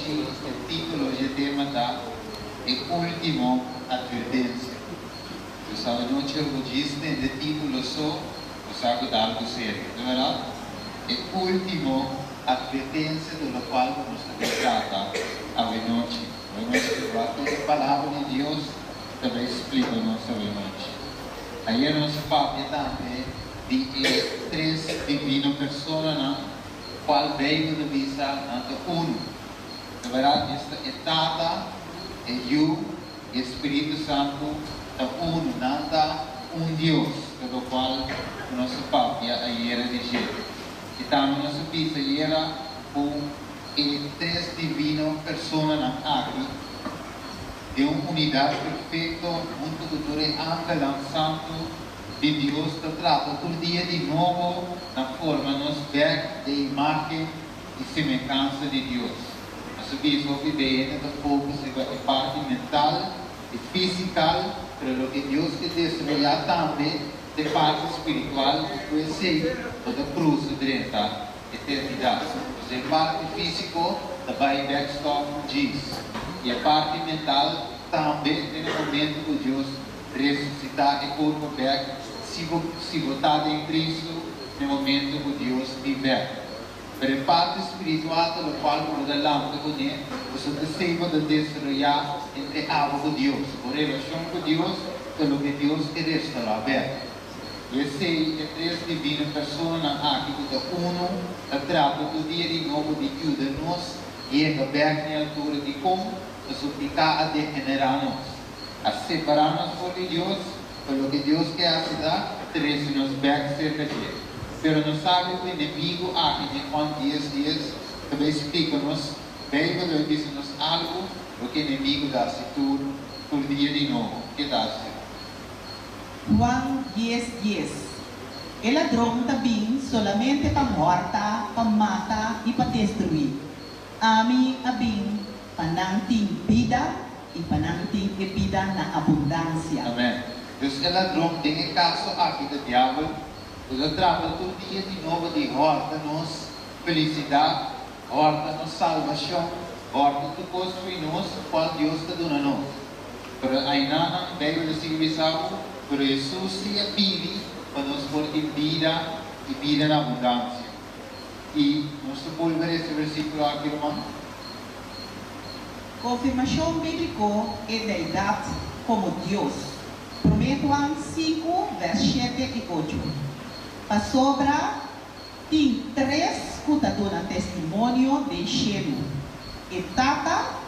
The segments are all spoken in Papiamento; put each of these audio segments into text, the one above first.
Anochi e título di e tema ta E Último Atvertensia. Dus anochi bo djis tende título so, bo sa ku ta algu serio, ta bèrdat? E Último Atvertensia ta lokual ku nos ta bai trata awenochi. Awenochi ta wak e Palabra di Dios ta bai splika nos awenochi. Ayer nos a papia tambe di e tres divino personanan kual Beibel ta bisa nan ta unu. Ta bèrdat esta e Tata, e Yu i e Spiritu Santu ta unu, nan ta un Dios, ta lokual ku nos a papia ayera di dje. I tambe nos a bisa ayera ku e tres divino personanan aki den un unidat perfekto huntu ku tur e angelnan santu di Dios ta trata tur dia di nobo na forma nos bèk den imágen i semehansa di Dios. Nos a bisa hopi be hende ta focus riba e parti mental i físikal, pero loke Dios ke desaroyá tambe ta e parti spiritual i ku esei bo ta krusa drenta eternidat. Pues e parti físiko ta bai bèk stòf ku djis i e parti mental tambe den e momentu ku Dios resusitá e kurpo bèk si bo si bo ta den Kristu na e momentu ku Dios bin bèk. Pero e parti spiritual ta lokual ku bo ta lanta kuné, pasobra esei bo ta desaroyá entre abo ku Dios. Bo relashon ku Dios ta loke Dios ke restorá bèk. I esei e tres divino personanan aki ku ta unu ta trata tur dia di nobo di yuda nos yega bèk na e altura di kon pasobra piká a degenerá nos, a separá nos for di Dios, pa loke Dios ke hasi ta trese nos bèk serka dje. Pero nos sabi ku enemigu aki den Juan dies dies ta bai splika nos, Beibel ta bai bisa nos algu loke enemigu ta hasi tur tur dia di nobo. Ke ta hasi? Juan dies dies, E ladron ta bin solamente pa hòrta, pa mata i pa destruí. Ami a bin pa nan tin bida i pa nan tin e bida na abundansia. Amèn. Dus e ladron den e kaso aki ta diabel, ku ta trata tur dia di nobo di hòrta nos felisidat, hòrta nos salbashon, hòrta tur kos fo'i nos kual Dios ta duna nos. Pero ainanan Beibel ta sigui bisa bo, Pero Hesus si a bini pa nos por tin bida i bida na abundansia. I nos ta bolbe resa e versíkulo aki, ruman. Konfirmashon bíbliko e Deidat komo Dios, Promé Juan sinku vèrs shete i ocho. Pasobra tin tres ku ta duna testimonio den shelu, e Tata,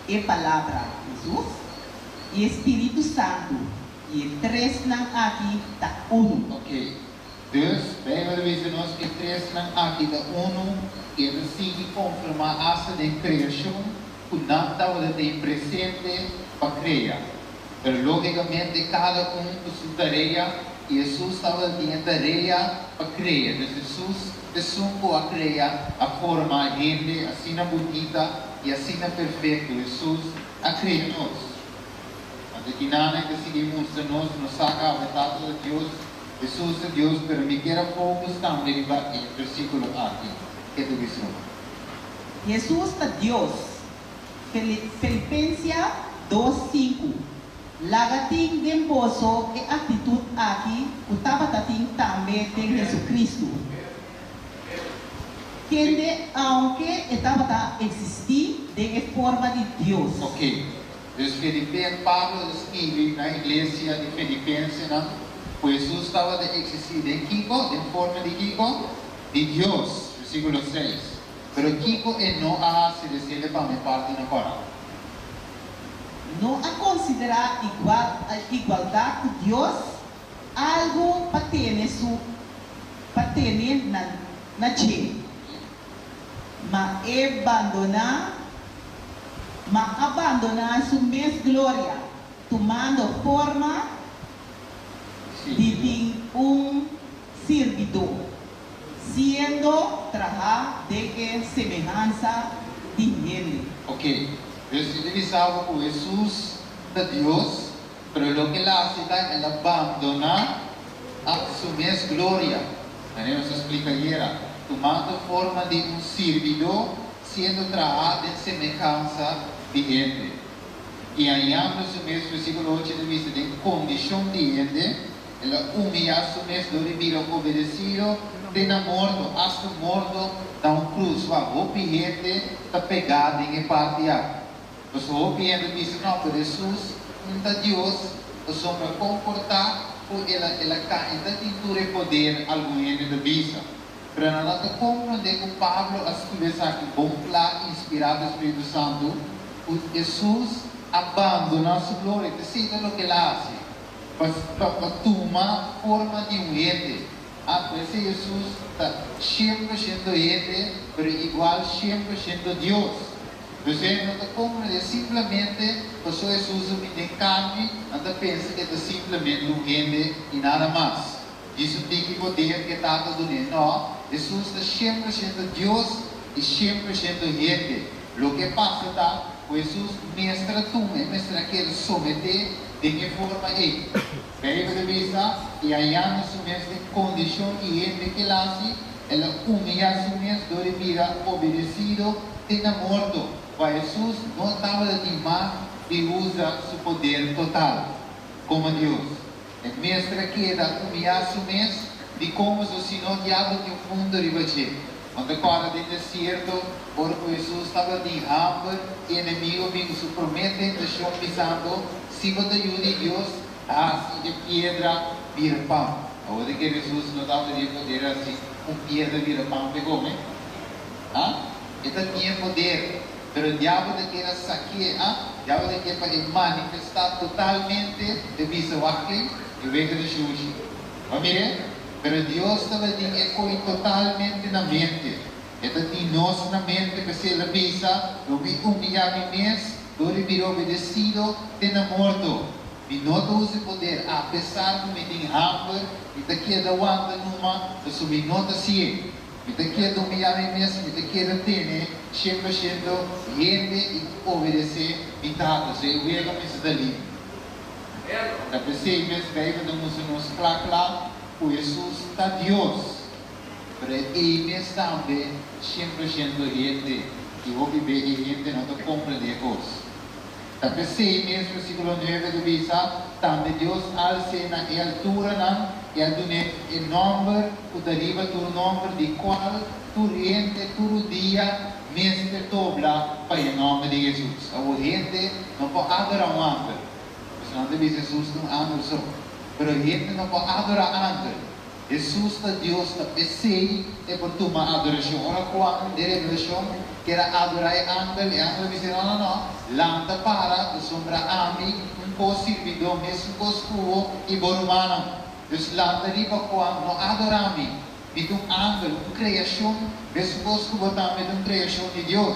E Palabra, Hesus, i e Spiritu Santu, i e tresnan aki ta unu. Ok. Dus, Beibel ta bisa nos e tresnan aki ta unu, i e ta sigui konfirmá asta den kreashon ku nan tabata tin presente pa krea. Pero lógikamente kada un ku su tarea, i Hesus tabata tin e tarea pa krea. Dus Hesus esun ku a krea, a forma hende asina bunita i asina perfekto. Hesus a krea nos. Anto kinana e ta sigui mustra nos, nos sa kaba e Tata ta Dios, Hesus ta Dios, pero mi kier a focus tambe riba e versíkulo aki. Ke ta bisa? Hesus ta Dios. Filipensia dos sinku, Laga tin den boso e aktitut aki ku tabata tin tambe den Hesukristu, kende aunke e tabata eksistí den e forma di Dios. Ok, dus Filipen, Pablo ta skibi na iglesia di Filipensenan ku Hesus tabata eksistí den kiko? Den forma di kiko? Di Dios, versíkulo seis. Pero kiko e no a hasi resele pa mi parti na kòrda? No a konsiderá igual igualdat ku Dios algu pa tene su pa tene na na dje, ma e bandoná ma a bandoná su mes gloria, tumando forma di tin un sirbidó. Siendo trahá den e semehansa di hende. Ok, dus mi ta bisa bo ku Hesus ta Dios, pero loke el a hasi ta el a bandoná a su mes gloria, manera nos a splika ayera, tumando forma di un sirbidó. Siendo trahá den semehansa di hende, i hañando su mes, versíkulo 8 ta bisa, den kondishon di hende, el a humiyá su mes dor di bira obedesido te na morto, asta morto na un krus. Wak, hopi hende ta pegá den e parti aki. Pasobra hopi hende bisa, No, pero Hesus un ta Dios, pasobra kon por ta ku el a el a ka e ta tin tur e poder, algun hende ta bisa. Pero nan no ta komprondé ku Pablo a skibi esaki bon kla, inspirá pa spiritu santu, ku Hesus a bandoná su gloria. P'esei ta loke el a hasi, pa pa tuma forma di un hende. A P'esei Hesus ta 100% hende, pero igual 100% Dios. P'esei no ta komprendé simplemente pasobra Hesus a bini den karni, nan ta pensa ku e ta simplemente un hende i nada mas. Djis un tiki poder ku e Tata dun'é. No, Hesus ta 100% Dios i 100% hende. Loke pasa ta ku Hesus mester a tuma, e mester a keda someté den e forma ei. Beibel ta bisa, I hañando su mes den kondishon di hende ku el hasi, el a humiyá su mes dor di bira obedesido te na morto. Pa Hesus no tabata tin mag di usa su poder total komo Dios. E mester a keda humiyá su mes di komo so sino diabel tin un punto riba dje. Bo ta kòrda den desierto ora ku Hesus tabatin hamber i enemigo bin ku su promé tentashon bisando, Si bo ta yu di Dios, hasi e piedra bira pan. Awor di ke Hesus no tabatin e poder hasi un piedra bira pan p'e kome? Ha? E ta tin e poder. Pero diabel ta kier a sakié, a? Diabel ta kier pa e manifestá totalmente, e bisa, Wak ei, e wega di shushi. Bo a mir'é? Pero Dios tabatin e koi totalmente na mente. E ta tin nos na mente, p'esei el a bisa, Lo mi humiyá mi mes dor di bira obedesido te na morto. Mi no ta usa e poder, apesar ku mi tin hamber, mi ta keda wanta numa, pasobra mi no ta sié. Mi ta keda humiyá mi mes, mi ta keda tene 100% hende i obedesé mi Tata. So e wega mester ta limpi. Ta p'esei mes Beibel ta mustra nos kla kla ku Hesus ta Dios. Pero ei mes tambe 100% hende i hopi be e hende no ta komprendé e kos. Ta p'esei mes versíkulo 9 ta bisa, Tambe Dios als'é na e alturanan i a dun'é e nòmber ku ta riba tur nòmber, di kual tur hende tur rudia mester dobla pa e nòmber di Hesus. Awor hende no por adorá un angel, pasobra nan ta bisa Hesus ta un angel so. Pero hende no por adorá angel. Hesus ta Dios, ta p'esei e por tuma adorashon. Ora Juan den Revelashon kier a adorá e angel, e angel a bis'é, No, no, no, lanta para, pasobra ami un kos sirbidó mesun kos ku bo i bo rumannan. Dus lanta riba, Juan, no adorá mi. Mi ta un angel, un kreashon, mesun kos ku bo tambe ta un kreashon di Dios.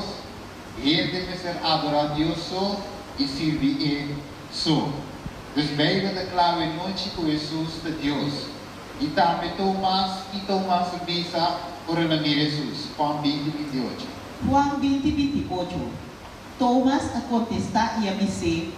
Hende mester adorá Dios so i sirbi e so. Dus Beibel ta kla e nochi ku Hesus ta Dios. I tambe Tomas, ki Tomas a bisa ora el a mira Hesus? Juan 20, 28. Juan 20, 28, Tomas a kontestá i a bis'é,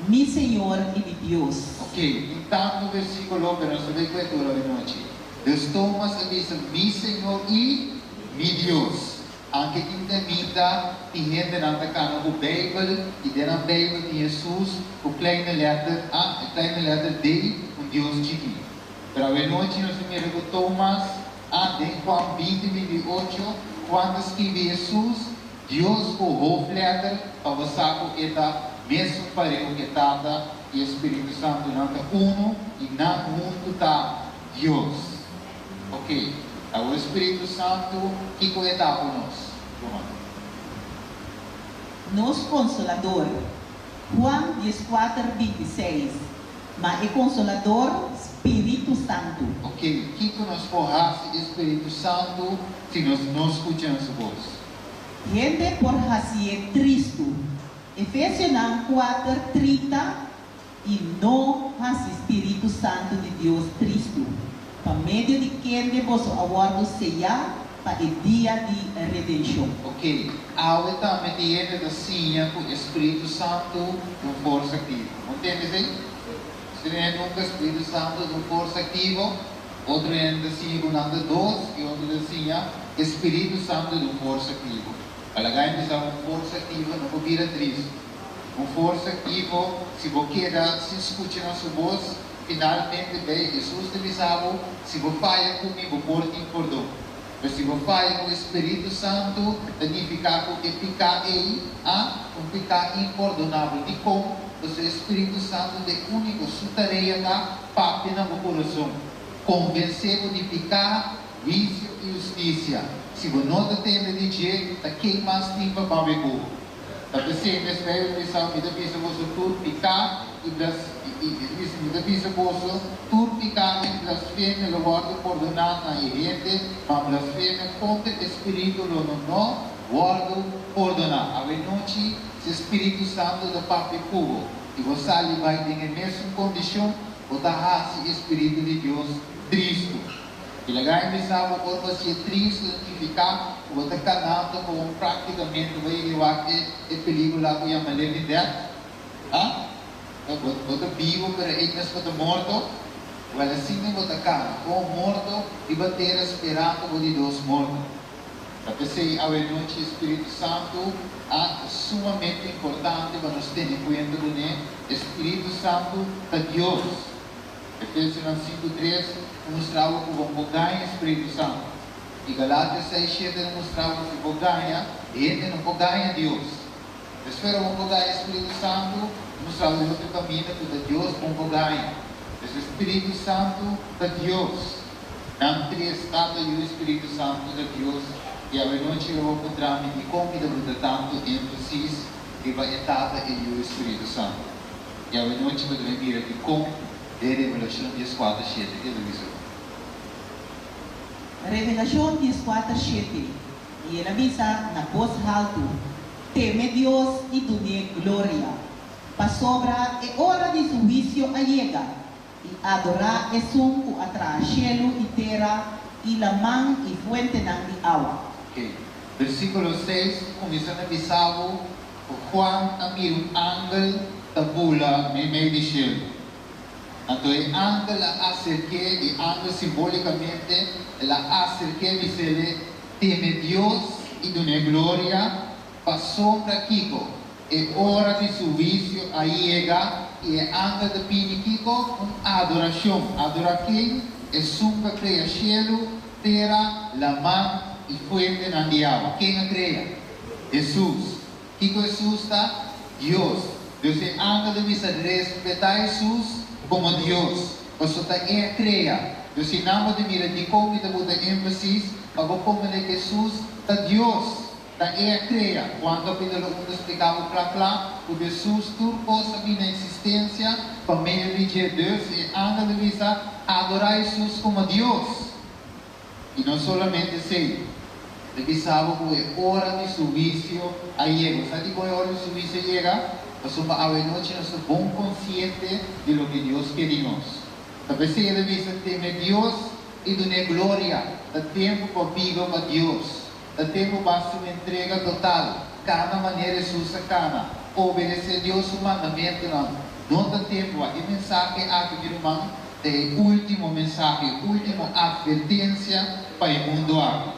Mi Señor i mi Dios. Ok, tin tantu versíkulo, pero nos ta bai ku e tur awe nochi. Dus Tomas a bisa, Mi Señor i mi Dios. Anke tin caminda tin hendenan ta cana cu Bijbel y den nan Bijbel tin Jesus cu kleine letter A y kleine letter D, un Dios chiki. Pero awenochi nos ta mira cu Tomas a den Juan 20, 28, Juan ta skibi Jesus, Dios cu hoofdletter pa bo sa cu e ta mesun pareu cu e Tata y e Spiritu Santo, nan ta uno y nan hunto ta Dios. Ok, awor Spiritu Santu, kiko e ta ku nos, ruman? Nos Konsolador. Juan 14, 26, Ma e Konsolador, Spiritu Santu. Ok, kiko nos por hasi e Spiritu Santu si nos no skucha na su bos? Hende por hasié tristu. Efesionan 4, 30 I no hasi Spiritu Santu di Dios tristu, pa medio di kende boso a wòrdu seyá pa e dia di redenshon. Ok, awe tambe tin hende ta siña ku e Spiritu Santu ta un forsa aktivo. Bo ntende esei? Si un hende nunka Spiritu Santu ta un forsa aktivo, otro hende ta siña ku nan ta dos i otro ta siña e Spiritu Santu ta un forsa aktivo. Pa laga mi bisa un forsa aktivo no por bira tristu. Un forsa aktivo, si bo keda sin skucha na su bos, finalmente bay Hesus ta bisa bo, Si bo faya ku mi, bo por tin pordon. Pero si bo faya ku e Spiritu Santu, ta nifiká ku e piká ei a un piká impordonabel. Dikon? Pasobra e Spiritu Santu ta e úniko, su tarea ta papia na bo kurason, konvensé bo di piká, huisio i hustisia. Si bo no ta tende di dje, ta ken mas tin pa papia ku bo? Ta p'esei mes Beibel ta bisa, Mi ta bisa boso tur piká i blas i bisa, Mi ta bisa boso, tur piká i blasfemia lo wòrdu pordoná na e hende, ma blasfemia kontra e Spiritu lo no no wòrdu pordoná. Awenochi, si e Spiritu Santu ta papia ku bo i bo sali bai den e mesun kondishon, bo ta hasi e Spiritu di Dios tristu. I laga e bisa bo ora bo hasié tristu ta nifiká ku bo ta kanando ku un práktikamente bo yega wak e e pelíkula ku yama Living Dead. Ha? Bo bo ta bibu pero ei mes bo ta morto. Wèl asina bo ta kana, komo morto riba tera sperando bo di dos morto. Ta p'esei awenochi e Spiritu Santu a ta sumamente importante pa nos tene kuenta kuné. E Spiritu Santu ta Dios. Efesionan 5:3 ta mustra bo ku bo por gaña Spiritu Santu. I Galatios 6:7 ta mustra bo si bo gaña hende no por gaña Dios. Espero bo por gaña Spiritu Santu ta mustra bo den otro kaminda ku ta Dios bon por gaña. Pues e Spiritu Santu ta Dios. Nan tres, Tata, Yu i Spiritu Santu ta Dios. I awenochi lo bo puntra mi dikon mi ta buta tantu énfasis riba e Tata, e Yu i Spiritu Santu. I awenochi bo ta bai mira dikon den Revelashon 14:7. Ke ta bisa bo? Revelashon 14:7, I el a bisa na bos haltu, Teme Dios i dun'é gloria, pasobra e ora di su huisio a yega, i adorá esun ku a traha shelu i tera i laman i fuentenan di awa. Oke. Versíkulo 6 ta kuminsá na bisa bo ku Juan a mira un angel ta bula meimei di shelu. Anto e angel a aserk'é, e angel simbólikamente, el a aserk'é bis'é, Teme Dios i dun'é gloria, pasobra kiko? E ora di su huisio a yega, i e angel ta pidi kiko? Un adorashon. Adorá ken? Esun ku a krea shelu, tera, laman i fuentenan di awa. Ken a krea? Hesus. Kiko Hesus ta? Dios. Dios e angel ta bisa respetá Hesus komo Dios, pasobra ta E a krea. Dios si nan bo ta mira dikon mi ta buta énfasis pa bo komprendé ku Hesus ta Dios, ta E a krea. Juan kapítulo 1 ta spliká bo kla kla ku Hesus tur kos a bini na eksistensia pa medio di dje. Dus e angel ta bisa adorá Hesus komo Dios. I no solamente esei, e bisa bo ku e ora di su huisio a yega. Bo sa dikon e ora di su huisio a yega? Pasobra awenochi nos ta bon konsiente di loke Dios ke di nos. Ta p'esei el a bisa, Teme Dios i dun'é gloria. Ta tempu pa biba pa Dios. Ta tempu pa hasi un entrega total, kana manera Hesus a kana, obedesé Dios su mandamentunan. No ta tempu. E mensahe aki, mi ruman, Ta e último mensahe, e último atvertensia pa e mundu aki.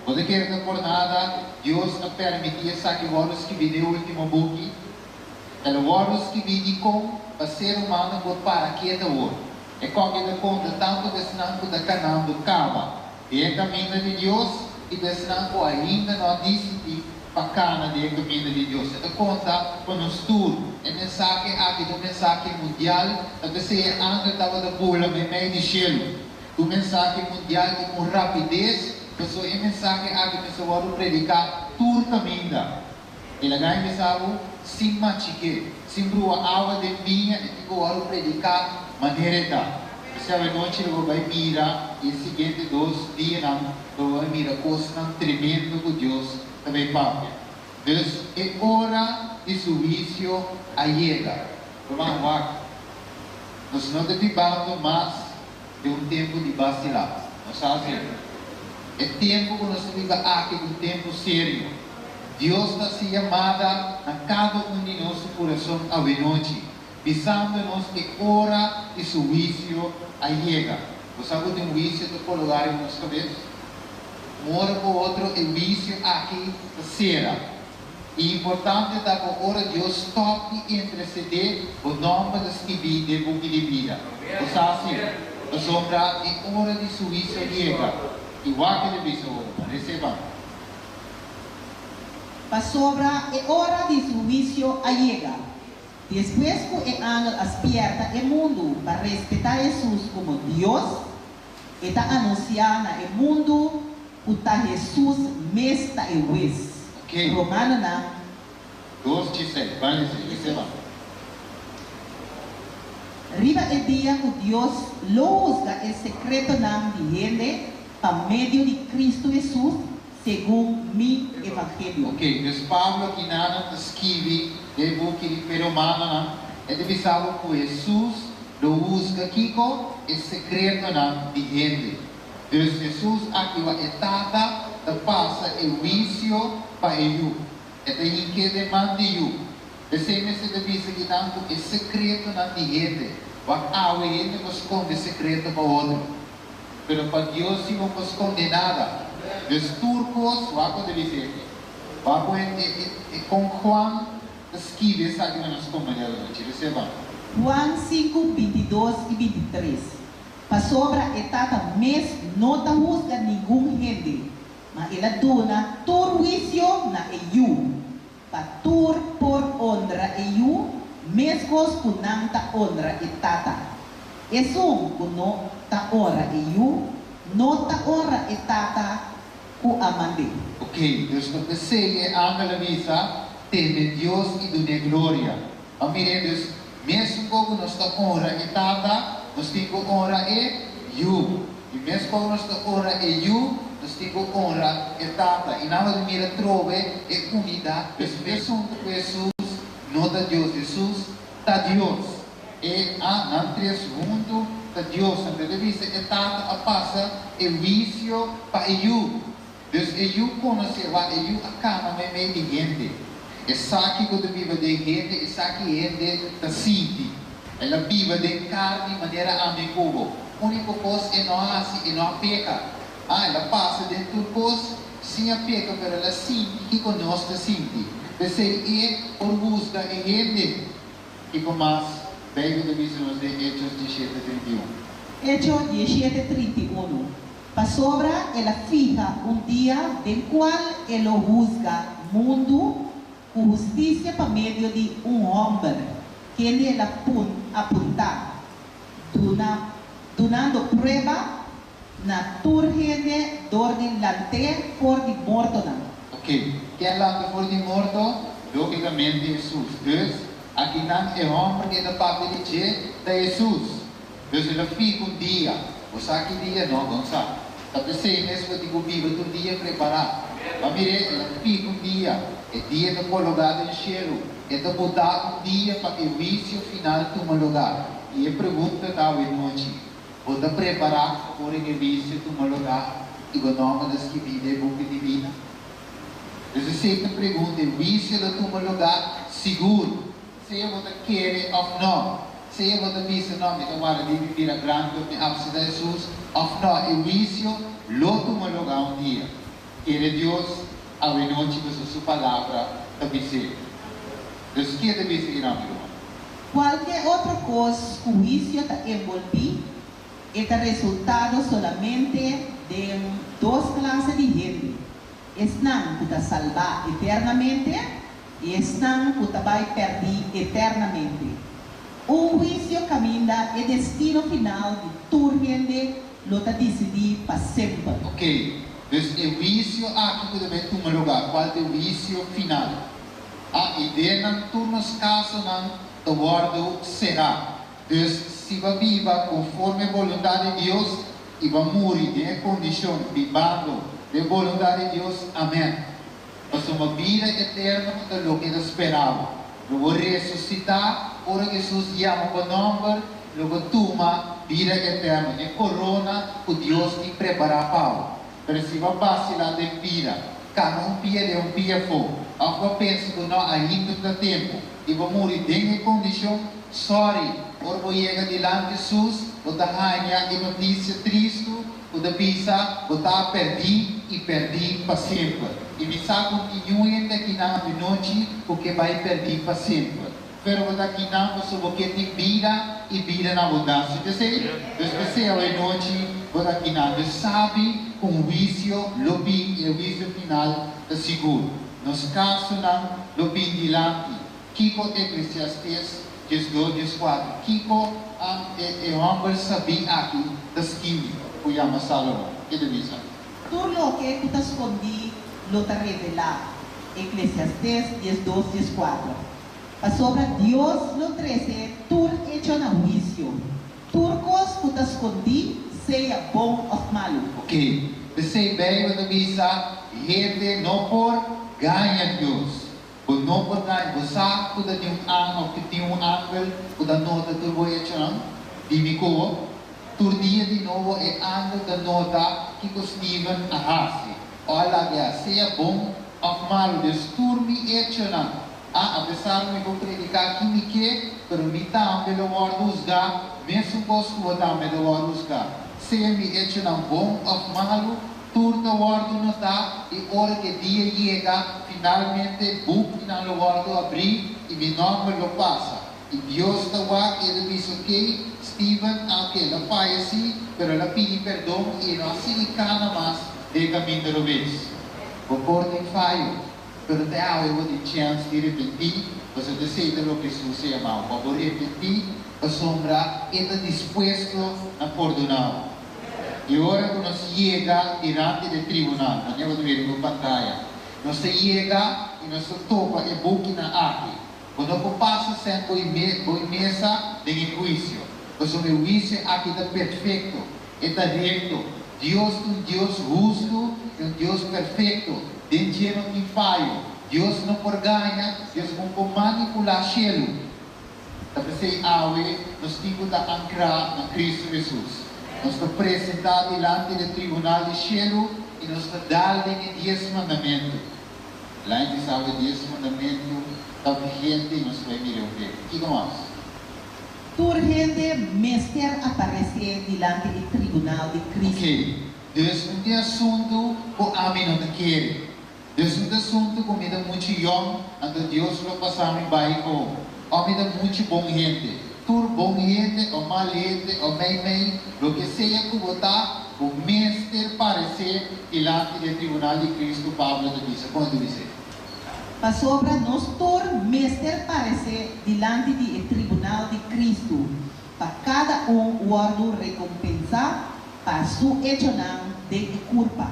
Bo ta kere ta por nada Dios a permití esaki wòrdu skibí den e último buki? El a wòrdu skibí dikon pa ser humano por para ketu awor. E kòke ta konta tantu pa esnan ku ta kanando kaba den e kaminda di Dios i pa esnan ku ainda no a disidí pa kana den e kaminda di Dios. E ta konta pa nos tur. E mensahe aki ta un mensahe mundial, ta p'esei e angel tabata bula meimei di shelu. Ta un mensahe mundial i ku un rapides, pasobra e mensahe aki mester wòrdu prediká tur kaminda. I laga e bisa bo, sin machiké, sin brua awa den biña, e tin ku wòrdu prediká manera e ta. P'esei awenochi lo bo bai mira, i e siguiente dos dianan lo bo bai mira kosnan tremendo ku Dios ta bai papia. Dus e ora di su huisio a yega. Ruman, wak, nos no ta bibando mas den un tempu di basilá. Nos sa asina. E tempu ku nos ta biba aki ta un tempu serio. Dios ta hasi yamada na kada un di nos su kurason awenochi, bisando nos e ora di su huisio a yega. Bo sa ku tin un huisio ta kologá riba nos kabes? Un ora ku otro e huisio aki ta sera. E importante ta ku ora Dios stòp di intersedé, bo nòmber ta skibí den buki di bida. Bo sa si? Pasobra e ora di su huisio a yega. I wak e ta bisa ora, pa reseba. Pasobra e ora di su huisio a yega. Despues ku e angel a spièrta e mundu pa respetá Hesus komo Dios, e ta anunsiá na e mundu ku ta Hesus mes ta e Hues. Ok. Romanonan. Dos djesei. Ban lesa, lesa ban. Riba e dia ku Dios lo husga e sekretonan di hende pa medio di Kristu Hesus, segun mi evangelio. Ok, dus Pablo kinanan ta skibi den e buki di pe Romanonan, e ta bisa bo ku Hesus lo husga kiko? E sekretonan di hende. Dus Hesus aki wa e Tata ta pasa e huisio pa e Yu. E ta hink'é den man di Yu. P'esei mester ta bisa kinan ku e sekretonan di hende. Wak awe hende por skonde sekreto pa otro. Pero pa Dios si bo por skonde nada. Dus tur kos wak ku ta bisa aki. Wak ku e kon Juan ta skibi esaki pa nos komprendé anochi. Reseba. Juan sinku, 22 i 23, Pasobra e Tata mes no ta husga ningun hende, ma el a duna tur huisio na e Yu, pa tur por honra e Yu meskos ku nan ta honra e Tata. Esun ku no ta honra e Yu, no ta honra e Tata ku a mand'é. Ok, dus ta p'esei e angel a bisa, Teme Dios i dun'é gloria. Pa mir'é, dus, mesun ku ku nos ta honra e Tata, nos tin ku honra e Yu. I mes ku nos ta honra e Yu, nos tin ku honra e Tata. I nan lo ta mira trobe e unidat. Dus mesun ku Hesus no ta Dios, Hesus ta Dios. E a nan tres huntu ta Dios. Anto ta bisa e Tata a pasa e huisio pa e Yu. Dus e Yu konosé wak e Yu a kana meimei di hende. E sa kiko ta biba den hende, e sa ki hende ta sinti. El a biba den karni manera ami ku bo. Úniko kos e no a hasi, e no a peka. A, el a pasa den tur kos sin a peka, pero el a sinti kiko nos ta sinti. P'esei e por husga e hende. Kiko mas Beibel ta bisa nos den Hechos 17, 31? Hecho 17, 31, Pasobra el a fiha un dia den kual e lo husga mundu ku hustisia pa medio di un hòmber, kende el a apuntá, duna, dunando prueba na tur hende dor di lant'é for di mortonan. Ok, ken lanta for di morto? Lógikamente Hesus. Dus, akinan e hòmber ku e ta papia di dje ta Hesus. Dus el a fika un dia. Bo sa ki dia? No, bo no sa. Ta p'esei mes bo tin ku biba tur dia prepará. Ma mir'é, el a fika un dia. E dia ta kologá den shelu. E ta botá un dia pa e huisio final tuma lugá. I e pregunta ta awe nochi, Bo ta prepará ora e huisio tuma lugá i bo nòmber ta skibí den e buki di bida? Dus esei ta pregunta, e huisio lo tuma lugá sigur. Sea bo ta kere òf nò, sea bo ta bisa, Nò, mi ta warda di mi bira grandi pa mi apsita Hesus, òf nò, e huisio lo tuma lugá un dia. Kere Dios awenochi pasobra Su Palabra ta bis'é. Dus ke ta bisa kinan, mi ruman? Kualke otro kos ku huisio ta enbolbí, e ta resultado solamente den dos klase di hende, esnan ku ta salbá eternamente i esnan ku ta bai pèrdí eternamente. Un huisio kaminda e destino final di tur hende lo ta disidí pa semper. Ok, dus e huisio aki ku ta bai tuma lugá, kual ta e huisio final? A I den nan tur nos kasonan ta wòrdu será. Dus si bo a biba konforme boluntat di Dios i bo a muri den e kondishon bibando den boluntat di Dios, amèn. Pasobra bida eterno ta loke ta spera bo. Lo bo resusitá ora Hesus yama bo nòmber, lo bo tuma bida eterno, e korona ku Dios tin prepará pa bo. Pero si bo a basilá den bida, kana un pia den un pia afó, òf bo a pensa ku nò ainda ta tempu i bo muri den e kondishon, sòri, ora bo yega dilanti Hesus, bo ta haña e notisia tristu ku ta bisa bo ta pèrdí. I pèrdí pa semper. I mi sa ku ningun hende akinan anochi ku ke bai pèrdí pa semper. Pero bo ta akinan pasobra bo ke tin bida i bida na abundansia. P'esei, dus p'esei awenochi bo ta akinan. Dus sabi ku un huisio lo bin i e huisio final ta sigur. Nos kasonan lo bin dilanti. Kiko Eklesiastes 12, 14, Kiko e hòmber sabí aki ta skibi ku yama Sálomon? Ke ta bisa? Tur loke ku ta skondí lo ta revelá, Eklesiastes 12, 14. Pasobra Dios lo trese tur echo na huisio, tur kos ku ta skondí, sea bon òf malu. Ok, p'esei Beibel ta bisa, Hende no por gaña Dios. Bo no por gaña. Bo sa ku ta tin un angel òf ku tin un angel ku ta nota tur bo echonan? Dimi ku bo. Tur dia di nobo e angel ta nota kiko Steven a hasi o a laga hasi, sea bon òf malu. Dus tur mi echonan, a apesar ku mi por prediká ki mi ke, pero mi tambe lo wòrdu husgá mesun kos ku bo tambe ta wòrdu husgá. Sea mi echonan bon òf malu, Tur ta wòrdu notá i ora ku e dia yega, finalmente bukinan lo wòrdu abrí i mi nòmber lo pasa. I Dios ta wak i e ta bisa, Okey, Steven, aunke el a faya sí, pero el a pidi perdon i e no a sigui kana mas den e kaminda robes. Bo por tin fayo, pero te awe bo tin chèns di repentí, pasobra ta esei ta loke Hesus a yama bo, pa bo repentí, pasobra e ta dispuesto na pordoná bo. I ora ku nos yega dilanti di e tribunal, manera bo ta mira riba pantaya, nos ta yega i nos ta topa e bukinan aki. Bo no por pasa sèn bo i mesa den e huisio, pasobra e huisio aki ta perfekto, e ta rekto. Dios ta un Dios hustu i un Dios perfekto, den dje no tin fayo. Dios no por gaña, Dios no por manipulá shelu. Ta p'esei awe nos tin ku ta ankrá na Kristu Hesus. Nos ta presentá dilanti di e tribunal di shelu i nos ta dal den e Dies Mandamentu. Lain di sa awe Dies Mandamentu ta vigente i nos ta bai mira un bek. Kiko mas? Tur hende mester aparesé dilanti e tribunal di Kristu. Oke, dus un di asuntu ku ami no ta kere. Dios no ta asuntu ku mi ta muchu yòn, anto Dios lo pasa mi bai o o mi ta muchu bon hende. Tur bon hende o mal hende o mei mei, loke sea ku bo ta, bo mester paresé dilanti di e tribunal di Kristu, Pablo ta bisa. Kon e ta bis'é? Pasobra nos tur mester paresé dilanti di e tribunal di Kristu, pa kada un wòrdu rekompensá pa su echonan den e kurpa,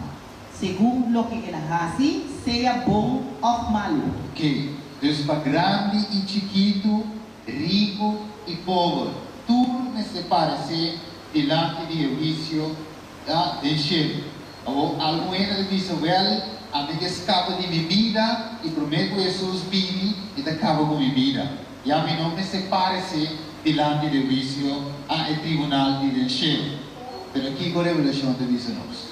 Segun loke el a hasi, sea bon òf malu. Oké, dus pa grandi i chikitu, riku i pober, tur mester paresé dilanti di e huisio den shelu. Awor, algun hende ta bisa, Wèl, ami ke skapa di mi bida, i promé ku Hesus bini, mi ta kaba ku mi bida. Ya mi no mester paresé dilanti di e huisio a e tribunal di den shelu. Pero kiko Revelashon ta bisa nos?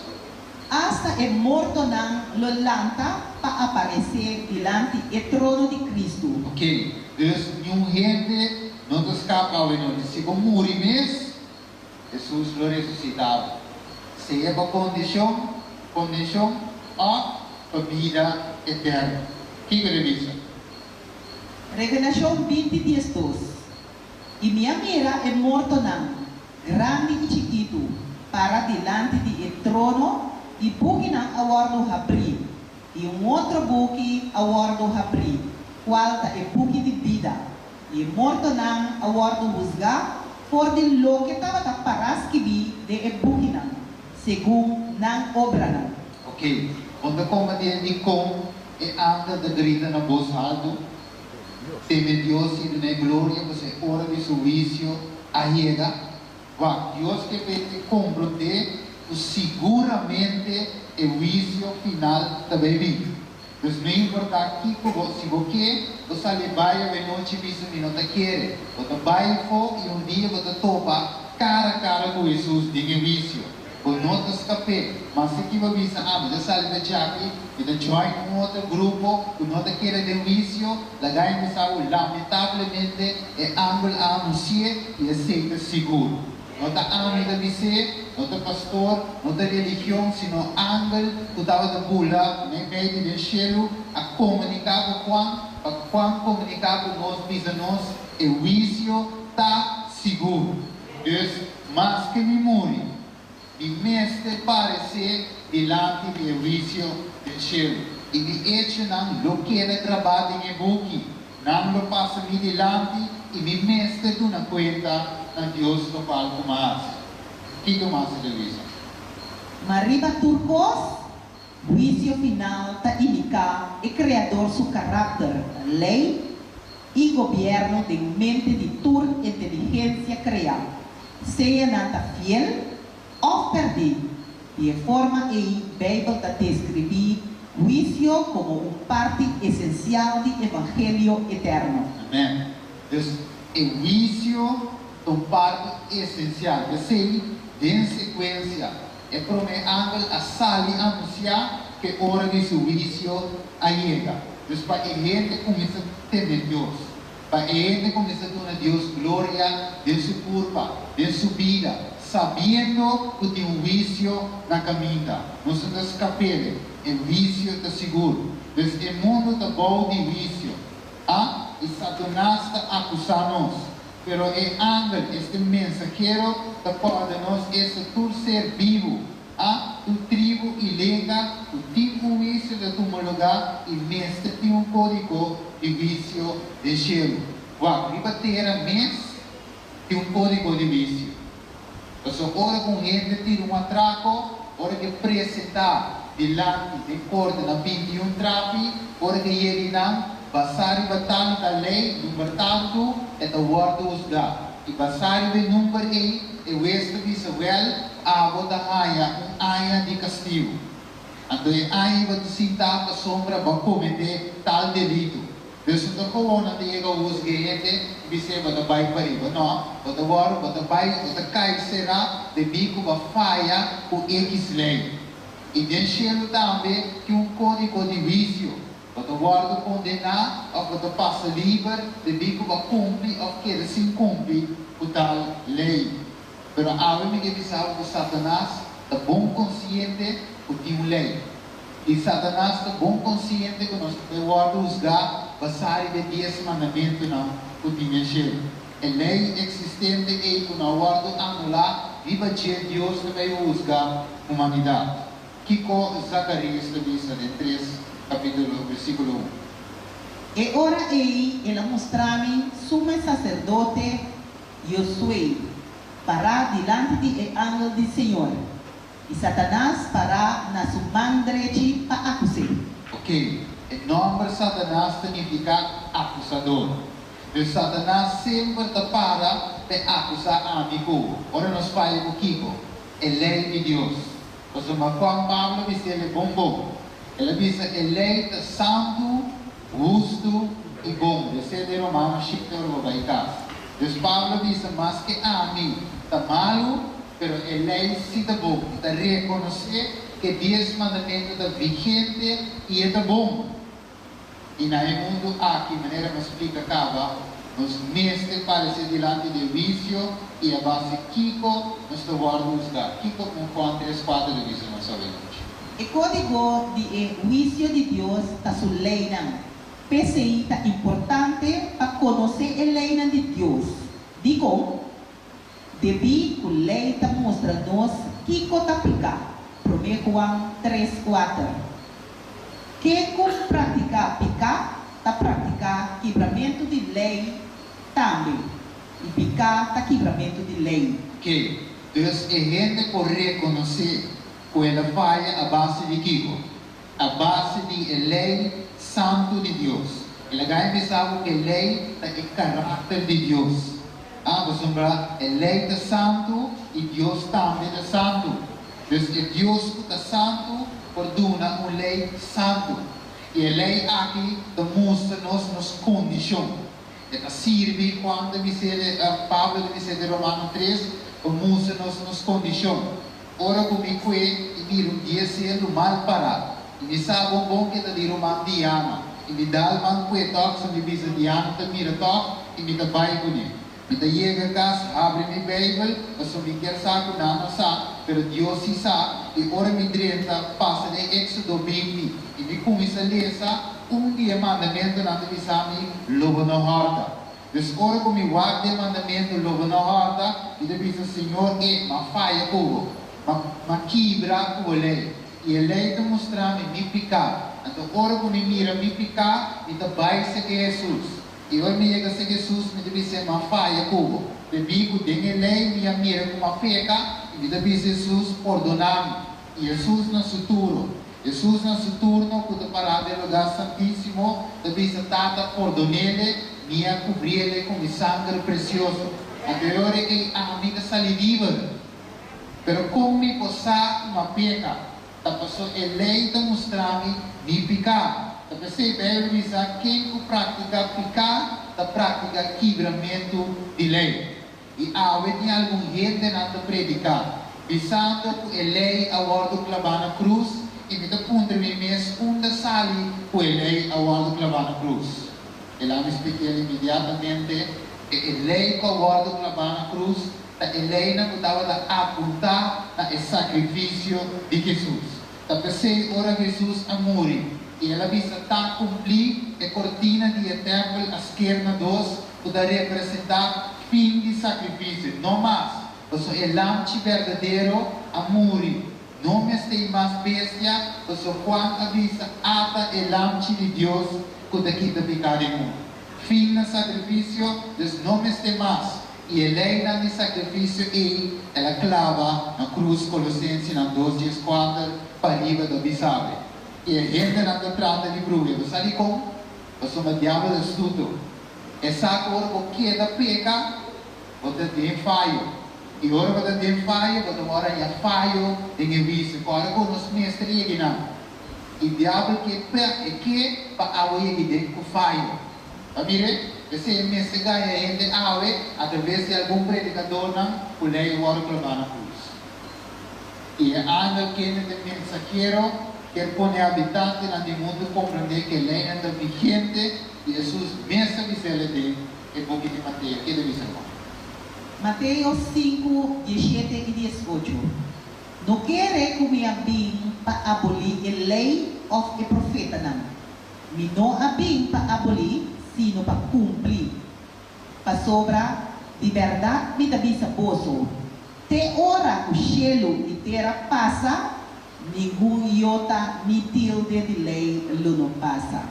Asta e mortonan lo lanta pa aparesé dilanti e trono di Kristu. Ok, dus niun hende no ta skapa awe nochi. Si bo muri mes, Hesus lo resusitá bo, sea pa kondishon, kondenshon òf pa bida eterno. Kiko ta bisa? Revelashon 20 12, I mi a mira e mortonan, grandi i chikitu, para dilanti di e trono, i bukinan a wòrdu habrí, i un otro buki a wòrdu habrí, kual ta e buki di bida, i e mortonan a wòrdu husgá for di loke tabata pará skibí den e bukinan, segun nan obranan. Oké, bo ta komprendé dikon e angel ta grita na bos haltu? Teme Dios i dun'é gloria, pasobra e ora di su huisio a yega. Wak, Dios ke p'e komprondé ku siguramente e huisio final ta bai bin. Dus no importá kiko bo, si bo ke, bo sali bai awenochi bisa mi no ta kere. Bo ta bai afó i un dia bo ta topa kara kara ku Hesus den e huisio. Bo no ta skap'é. Ma si ki bo bisa, Ah, mi ta sali ta djaki, mi ta join un otro grupo ku no ta kere den huisio, laga e bisa bo, lamentablemente e angel a anunsi'é i esei ta sigur. No ta ami ta bis'é, no ta pastor, no ta religion, sino angel ku tabata bula meimei di den shelu a komuniká ku Juan, pa Juan komuniká ku nos bisa nos e huisio ta sigur. Dus, maske mi muri, mi mester paresé dilanti di e huisio den shelu, i mi echonan lo keda grabá den e buki. Nan lo pasa mi dilanti i mi mester duna kuenta na Dios lokual ku m'a hasi. Kiko mas e ta bisa? Ma riba tur kos, huisio final ta indiká e Kreador su karakter, lei i gobièrnu den mente di tur inteligensia kreá, sea nan ta fiel òf pèrdí. Di e forma ei Beibel ta deskribí huisio komo un parti esensial di evangelio eterno. Amèn. Dus, e huisio ta un parti esensial. P'esei, den sekuensia, e promé angel a sali anunsiá ku e ora di su huisio a yega. Dus, pa e hende kuminsá teme Dios, pa e hende kuminsá duna Dios gloria den su kurpa, den su bida, sabiendo ku tin un huisio na kaminda. Nos no ta skap'el, e huisio ta sigur. Dus e mundu ta bou di huisio. A I Satanas ta akusá nos. Pero e angel, este mensahero, ta kòrda nos esta tur ser bibu, A Tur tribu i lenga ku tin un huisio ta tuma lugá i mester tin un kódigo di huisio den shelu. Wak, riba tera mes tin un kódigo di huisio. Pasobra ora ku un hende tira un atrako, ora ku e presentá dilanti den korte na 21 trapi, ora ku e yega einan, basá riba tal i tal lei, number tantu, e ta wòrdu husgá. I basá riba e number ei, e hues ta bisa, Wèl, abo ta haña un aña di kastigu. Anto e aña ei bo ta sintá pasobra bo a kometé tal delitu. Dus no ta komo nan ta yega husga e hende i bis'é bo ta bai pariba. No, bo ta wòrdu, bo ta bai, bo ta kai será debí ku bo a faya ku ekis lei. I den shelu tambe tin un kódigo di huisio. Bo ta wòrdu kondená òf bo ta pasa liber debí ku bo a kumpli òf keda sin kumpli ku tal lei. Pero awe mi ke bisa bo ku Satanas ta bon konsiente ku tin un lei. I Satanas ta bon konsiente ku nos ta bai wòrdu husgá basá riba e Dies Mandamentunan ku tin den shelu. E lei eksistente ei ku no a wòrdu anulá, riba dje Dios ta bai husga humanidat. Kiko Zakarias ta bisa den tres kapítulo, versíkulo un? E ora ei el a mustra mi sumo saserdote Josué pará dilanti di e angel di señor, i Satanas pará na su man drechi pa akus'é. Ok, e nòmber Satanas ta nifiká akusador. Dus Satanas semper ta para pa e akusá ami ku bo. Ora nos faya ku kiko? E lei di Dios. Pasobra Juan Pablo a bis'el e bon bon. El a bisa e lei ta santu, hustu i bon. Desea den Romano shete ora bo bai kas. Dus Pablo a bisa maske ami ta malu, pero e lei si ta bon. E ta rekonosé ku e Dies Mandamentu ta vigente i e ta bon. I na e mundu aki, manera mi a splika kaba, nos mester paresé dilanti di e huisio i a base kiko nos ta wòrdu husgá. Kiko un Juan tres kuater ta bisa nos awe nochi? E kódigo di e huisio di Dios ta su leinan. P'esei ta importante pa konosé e leinan di Dios. Dikon? Debí ku lei ta mustra nos kiko ta piká, Promé Juan tres kuater. Ken ku praktiká piká ta praktiká kibramentu di lei tambe, i piká ta kibramentu di lei. Ke, dus e hende por rekonosé ku el a faya a base di kiko? A base di e lei santu di Dios. El a gana bisa bo ku e lei ta e karakter di Dios. A Pasobra e lei ta santu i Dios tambe ta santu. Dus e Dios ku ta santu por duna un lei santu. I e lei aki ta mustra nos nos kondishon. E ta sirbi, Juan ta bis'é, Pablo ta bis'é den Romano tres, pa mustra nos nos kondishon. Ora ku mi kue i mira un diesel mal pará i mi sa bon bon ke ta di ruman Diana i mi dal man kue tòg so mi bisa Diana ta mira tòg i mi ta bai kuné. Mi ta yega kas, habri mi Beibel, pasobra mi kier sa ku nan no sa, pero Dios sí sa, i ora mi drenta pasa den Éksodo 20 i mi kuminsá lesa, un di e mandamentunan ta bisa mi, Lo bo no hòrta. Dus ora ku mi wak den mandamentu Lo bo no hòrta, mi ta bisa, Señor, e, m'a faya ku bo. M'a, m'a kibra ku bo lei. I e lei ta mustra mi mi piká. Anto ora ku mi mira mi piká, mi ta bai seke Hesus. I ora mi yega serka Hesus, mi ta bis'é, M'a faya ku bo. Debí ku den e lei mi a mira ku m'a peka, i mi ta bisa Hesus, Pordoná mi. I Hesus na su turo, Hesus na su turno ku ta pará den lugá santísimo, ta bisa, Tata, pordon'ele, mi a kubriele ku mi sanger presioso. Anto e ora ei ami ta sali liber. Pero kon mi por sa ku m'a peka? Ta paso e lei ta mustra mi mi piká. Ta p'esei Beibel bisa, Ken ku praktiká piká ta praktiká kibramentu di lei. I awe tin algun hendenan ta prediká, bisando ku e lei a wòrdu klabá na krus, i mi ta puntra mi mes unda sali ku e lei a wòrdu klabá na krus. El a mi splikél inmediatamente ku e lei ku a wòrdu klabá na krus ta e leinan ku tabata apuntá na e sakrifisio di Hesus. Ta p'esei ora Hesus a muri i el a bisa ta kumplí, e kortina di e tèmpel a sker na dos, ku ta representá fin di sakrifisio. No mas, pasobra e Lamchi berdadero a muri. No mester mas bestia, pasobra Juan a bisa, Ata e Lamchi di Dios ku ta kita piká di mundu. Fin na sakrifisio, dus no mester mas. I e leinan di sakrifisio ei el a klaba na krus Kolosensenan 2:14 pariba ta bisa be. I e hendenan ta trata di bruha. Bo sa dikon? Pasobra diabel ta astuto. E sa ku ora bo keda peka, bo ta den fayo. I ora bo ta den fayo, bo ta wòrdu haña fayo den e huisio. Kòrda ku nos mester yega nan. I diabel ke e ke pa abo yega den ku fayo. Pa mire, p'esei e mester gaña hende awe atraves di algun predikadornan ku lei wòrdu klabá na krus. I e angel kende ta e mensahero kier pone habitantenan di mundu komprendé ku e leinan ta vigente i Hesus mes a bisa el den e buki di Mateo. Ke ta bisa kon? Mateo 5, 17 i 18, No kere ku mi a bin pa abolí e lei òf e profetanan. Mi no a bin pa abolí, sino pa kumpli. Pasobra, di bèrdat mi ta bisa boso, te ora ku shelu i tera pasa, ningun iota ni tilde di lei lo no pasa,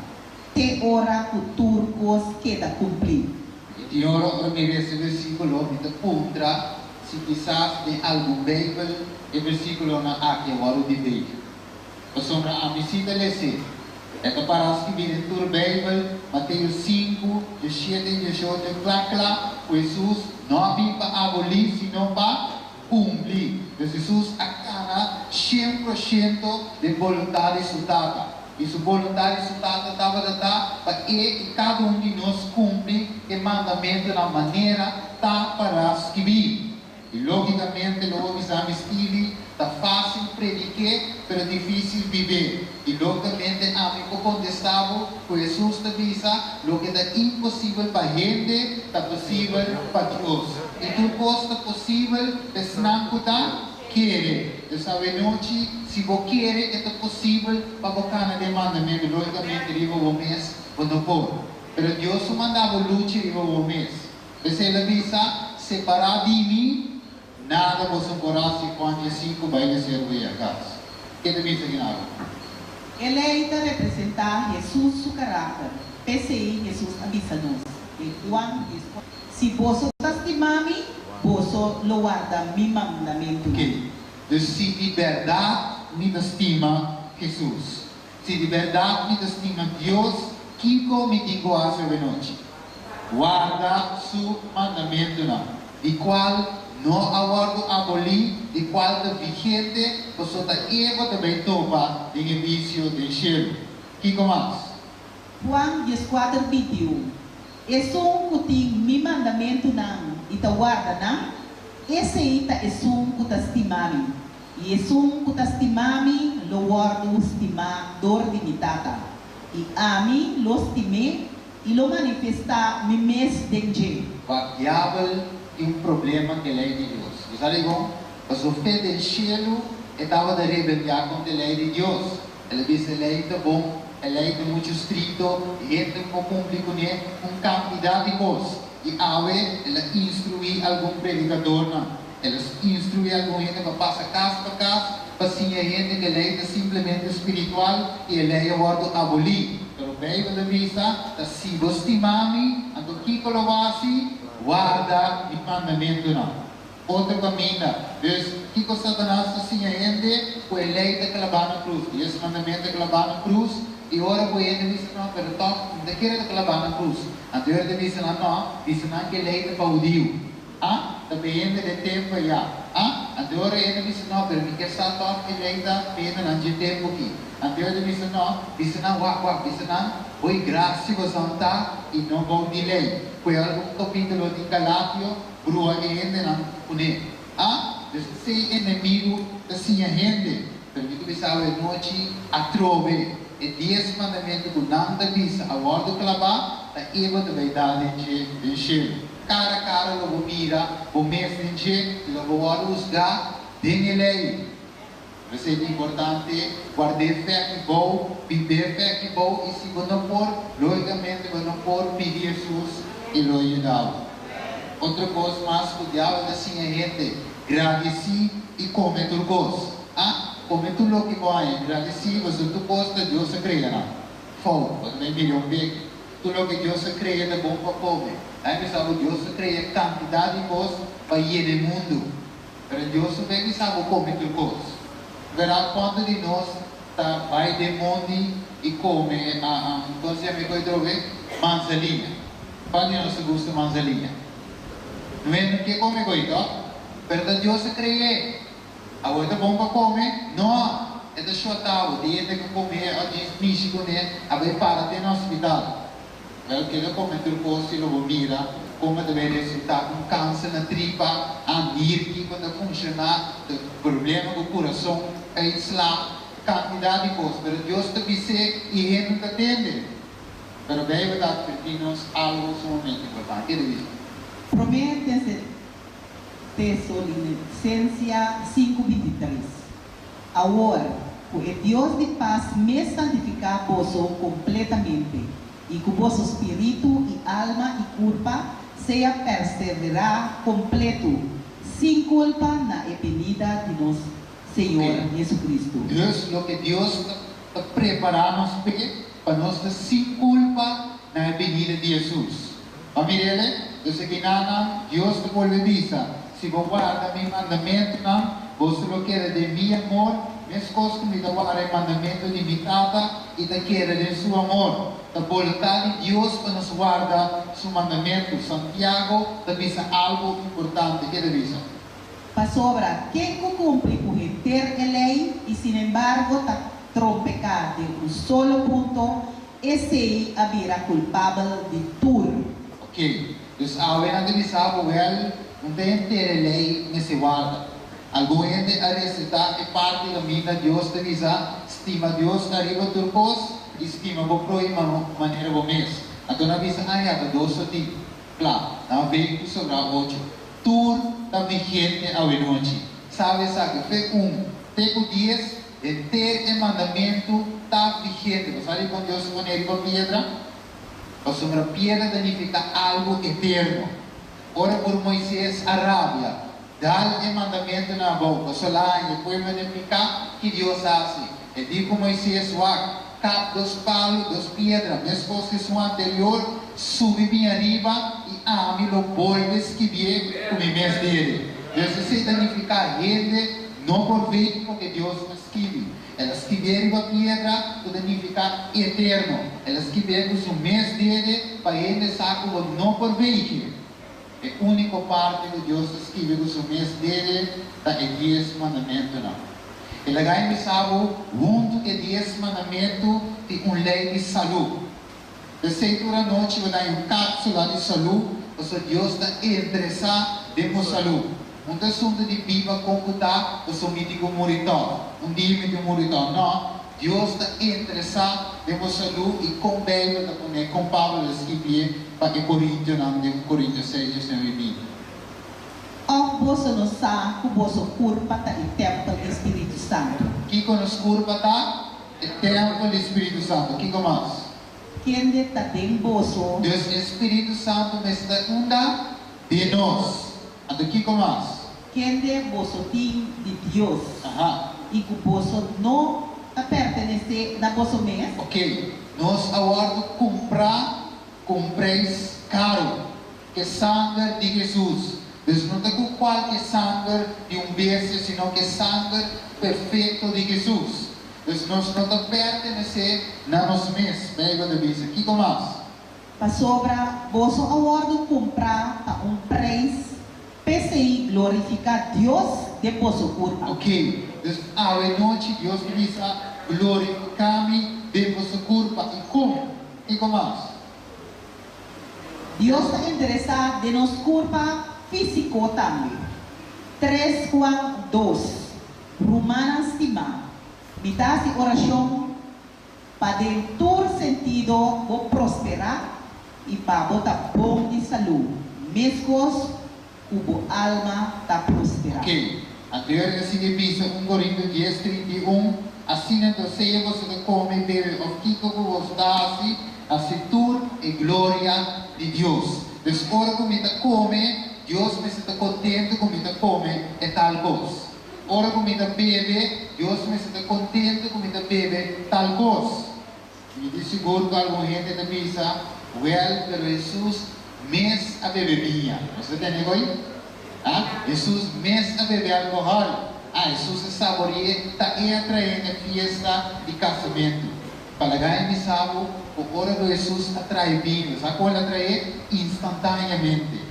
te ora ku tur kos keda kumplí. I tin ora, ora mi resa e versíkulo, mi ta puntra si kisas den algun Beibel e versíkulonan aki a wòrdu dibeí. Pasobra ami sí ta les'é. E ta pará skibí den tur Beibel, Mateo 5, 17 i 18, kla kla ku Hesus no a bin pa abolí sino pa kumpli. Dus Hesus a kana 100% den boluntat di su Tata. I su boluntat di su Tata tabata ta pa e i kada un di nos kumpli e mandamentunan manera ta pará skibí. I lógikamente lo bo bisa mi Stevie, ta fásil prediké, pero difísil bib'é. I lógikamente ami por kontestá bo ku Hesus ta bisa, Loke ta imposibel pa hende, ta posibel pa Dios. I tur kos ta posibel pa esnan ku ta kere. Dus awenochi, si bo kere, e ta posibel pa bo kana den mandamentu. Lógikamente riba bo mes bo no por. Pero Dios lo manda bo lucha riba bo mes. P'esei el a bisa, Separá di mi, nada boso por hasi. Juan 15, bai na seru ei a kas. Ke ta bisa Genaro? E lei ta representá Hesus su karakter. P'esei Hesus a bisa nos den Juan 14, Si boso ta stima mi, boso lo warda mi mandamentunan. Oke, dus si di bèrdat mi ta stima Hesus, si di bèrdat mi ta stima Dios, kiko mi tin ku hasi awenochi? Warda su mandamentunan, di kual no a wòrdu abolí, di kual ta vigente, paso ta e bo ta bai topa den e huisio den shelu. Kiko mas? Juan 14, 21, Esun ku tin mi mandamentunan i ta warda nan, esei ta esun ku ta stima mi, i esun ku ta stima mi lo wòrdu stimá dor di mi Tata, i ami lo stim'é. I lo manifestá mi mes den dje. Pa diabel tin un problema ku e lei di Dios. Bo sa dikon? Pasobra fe den shelu e tabata rebeldiá kontra e lei di Dios. El a bisa e lei ta bon, e lei ta muchu strikto, hende no por kumpli kuné, un kantidat di kos. I awe el a instruí algun predikadornan, el a instruí algun hende pa pasa kas pa kas pa siña hende ku e lei ta simplemente spiritual i e lei a wòrdu abolí. Pero Beibel ta bisa, Ta si bo stima mi, anto kiko lo bo hasi? Warda mi mandamentunan. Otro kaminda. Dus, kiko Satanas ta siña hende? Ku e lei ta klabá na krus. Dies mandamentu ta klabá na krus, i ora ku hende bisa, No, pero tòg mi ta kere ta klabá na krus. Anto e ora ta bisa nan, No, bisa nan ku e lei ta pa hudiu. A Ta pa hende den tempu ayá. A Anto e ora hende bisa, No, pero mi kier sa tòg e lei ta pa hendenan dje tempu aki. Anto e ora ta bisa, No, bisa nan, wak, wak, bisa nan, Boi grasia boso ta i no bou di lei. Ku e algun kapítulo di Galatio. Brua e hendenan kuné. A Dus esei enemigu ta siña hende. Pero mi ta bisa awe anochi atrobe, e dies mandamentu ku nan ta bisa a wòrdu klabá, ta e bo ta bai dal den dje den shelu. Kara kara lo bo mira bo mes den dje i lo bo wòrdu husgá den e lei. P'esei ta importante guard'é fe aki bou, bib'é fe aki bou i si bo no por, lógikamente bo no por pidi Hesus i lo yuda bo. Otro kos mas ku diabel ta siña hende, gradisí i kome tur kos. A Kome tur loke bo haña, gradisí pasobra tur kos ta Dios a krea nan. Fout, bo ta bai mira un bek. Tur loke Dios a krea ta bon pa kome. Nan a bisa bo Dios a krea kantidat di kos pa yena e mundu. Pero Dios no ta bisa bo come tur cos. Verá cuanto di nos ta bay den mondi y come con se llama e coy drobe? Manzanilla. Cuanto di nos ta gusta manzanilla? No e no ke come coy toch? Pero ta Dios a cre'e. Awor e ta bon pa come? No! E ta shota bo. Di hende cu come o djis mishi cune a bay para te na hospital. Wel keda come tur cos y lo bo mira como ta bay resulta un cancer na tripa, a nirki cu ta funciona, ta problema cu curason, uitslag, cantidad di cos. Pero Dios ta bis'é y hende no ta tende. Pero Bijbel ta adverti nos algo sumamente importante. Ke ta bisa? Prome Tesalonicensia 5:23, Awor, ku e Dios di pas mes santifiká boso kompletamente, i ku boso spiritu i alma i kurpa sea perseverá kompletu, sin kulpa na e binida di nos Señor Jesucristo. Dus loke Dios ta prepará nos p'e, pa nos ta sin kulpa na e binida di Hesus. Bo a mir'el? Dus e kinanan, Dios ta bolbe bisa, Si bo warda mi mandamentunan, boso lo keda den mi amor, meskos ku mi ta warda e mandamentu di mi Tata i ta keda den su amor. Ta boluntat di Dios pa nos warda su mandamentu. Santiago ta bisa algu importante. Ke ta bisa? Pasobra ken ku kumpli ku henter e lei i sinembargo ta trompeká den un solo punto, esei a bira kulpabel di tur. Ok, dus awe nan ta bisa bo, wèl, un ta henter e lei mester warda. Algun hende a resetá e parti kaminda Dios ta bisa, Stima Dios ariba tur kos i stima bo próhimo manera bo mes. Anto nan a bisa, Ah ya, ta dos so tin. Kla, nan a vei ku sobrá ocho. Tur ta vigente awenochi. Sabe esaki, fe un te ku dies, henter e mandamentu ta vigente. Bo sa dikon Dios a pone riba piedra? Pasobra piedra ta nifiká algu eterno. Ora por Moises a rabia, dal e mandamentunan abou, pasobra el a haña e pueblo den piká, ki Dios a hasi? E di ku Moises, Wak, kap dos palu, dos piedra, meskos ku esun anterior, subi bin ariba, i ami lo bolbe skibié ku mi mes dede. Dus esei ta nifiká hende no por weten loke Dios a skibi. El a skibié riba piedra ku ta nifiká eterno. El a skibié ku su mes dede pa hende sa ku bo no por weten. E úniko parti ku Dios ta skibi ku su mes dede ta e Dies Mandamentunan. E laga e bisa bo, huntu ku e Dies Mandamentu tin un lei di salú. P'esei tur anochi bo ta haña un kápsula di salú, pasobra Dios ta interesá den bo salú. Un ta asuntu di biba kon ku ta, pasobra mi tin ku muri tòg. Un dia mi tin muri tòg. Nò. Dios ta interesá den bo salú i kon Beibel ta pone, kon Pablo ta skibié pa e korintionan den 1 Korintio 6, 19 i 20. Òf boso no sa ku boso kurpa ta e tèmpel di spiritu santu? Kiko nos kurpa ta? E tèmpel di spiritu santu. Kiko mas? Kende ta den boso? Dus e spiritu santu mester ta unda? Den nos. Anto kiko mas? Kende boso tin di Dios, i ku boso no ta pertenesé na boso mes? Ok, nos a wòrdu kumprá ku un preis karu, ku e sanger di Hesus. Dus no ta ku kualke sanger di un bestia, sino ku e sanger perfekto di Hesus. Dus nos no ta pertenesé na nos mes, Beibel ta bisa. Kiko mas? Pasobra boso a wòrdu kumprá pa un preis, p'esei glorifiká Dios den boso kurpa. Ok, dus awe nochi Dios ta bisa, Glorifiká mi den boso kurpa. I kon? Kiko mas? Dios ta interesá den nos kurpa físiko tambe. 3 Juan 2, Rumannan stimá, mi ta hasi orashon Pa den tur sentido bo prosperá i pa bo ta bon di salú, meskos ku bo alma ta prosperá. Ok, anto e ora ta sigui bisa 1 Korinto 10, 31, Asina anto sea boso ta kome, bebe òf kiko ku boso ta hasi, hasi tur e gloria di Dios. Dus ora ku mi ta kome, Dios mester ta kontentu ku mi ta kome e tal kos. Ora ku mi ta bebe, Dios mester ta kontentu ku mi ta bebe tal kos. Mi di sigur ku algun hende ta bisa, Wèl, pero Hesus mes a bebe biña. Nos ta tende ko'i? Ha? Hesus mes a bebe alkohòl. Ah, Hesus a sabori'é, ta e a tra'é na e fiesta di kasamentu. Palaga e bisa bo ku ora ku Hesus a trae biña, bo sa kon el a tra'é? Instantáneamente.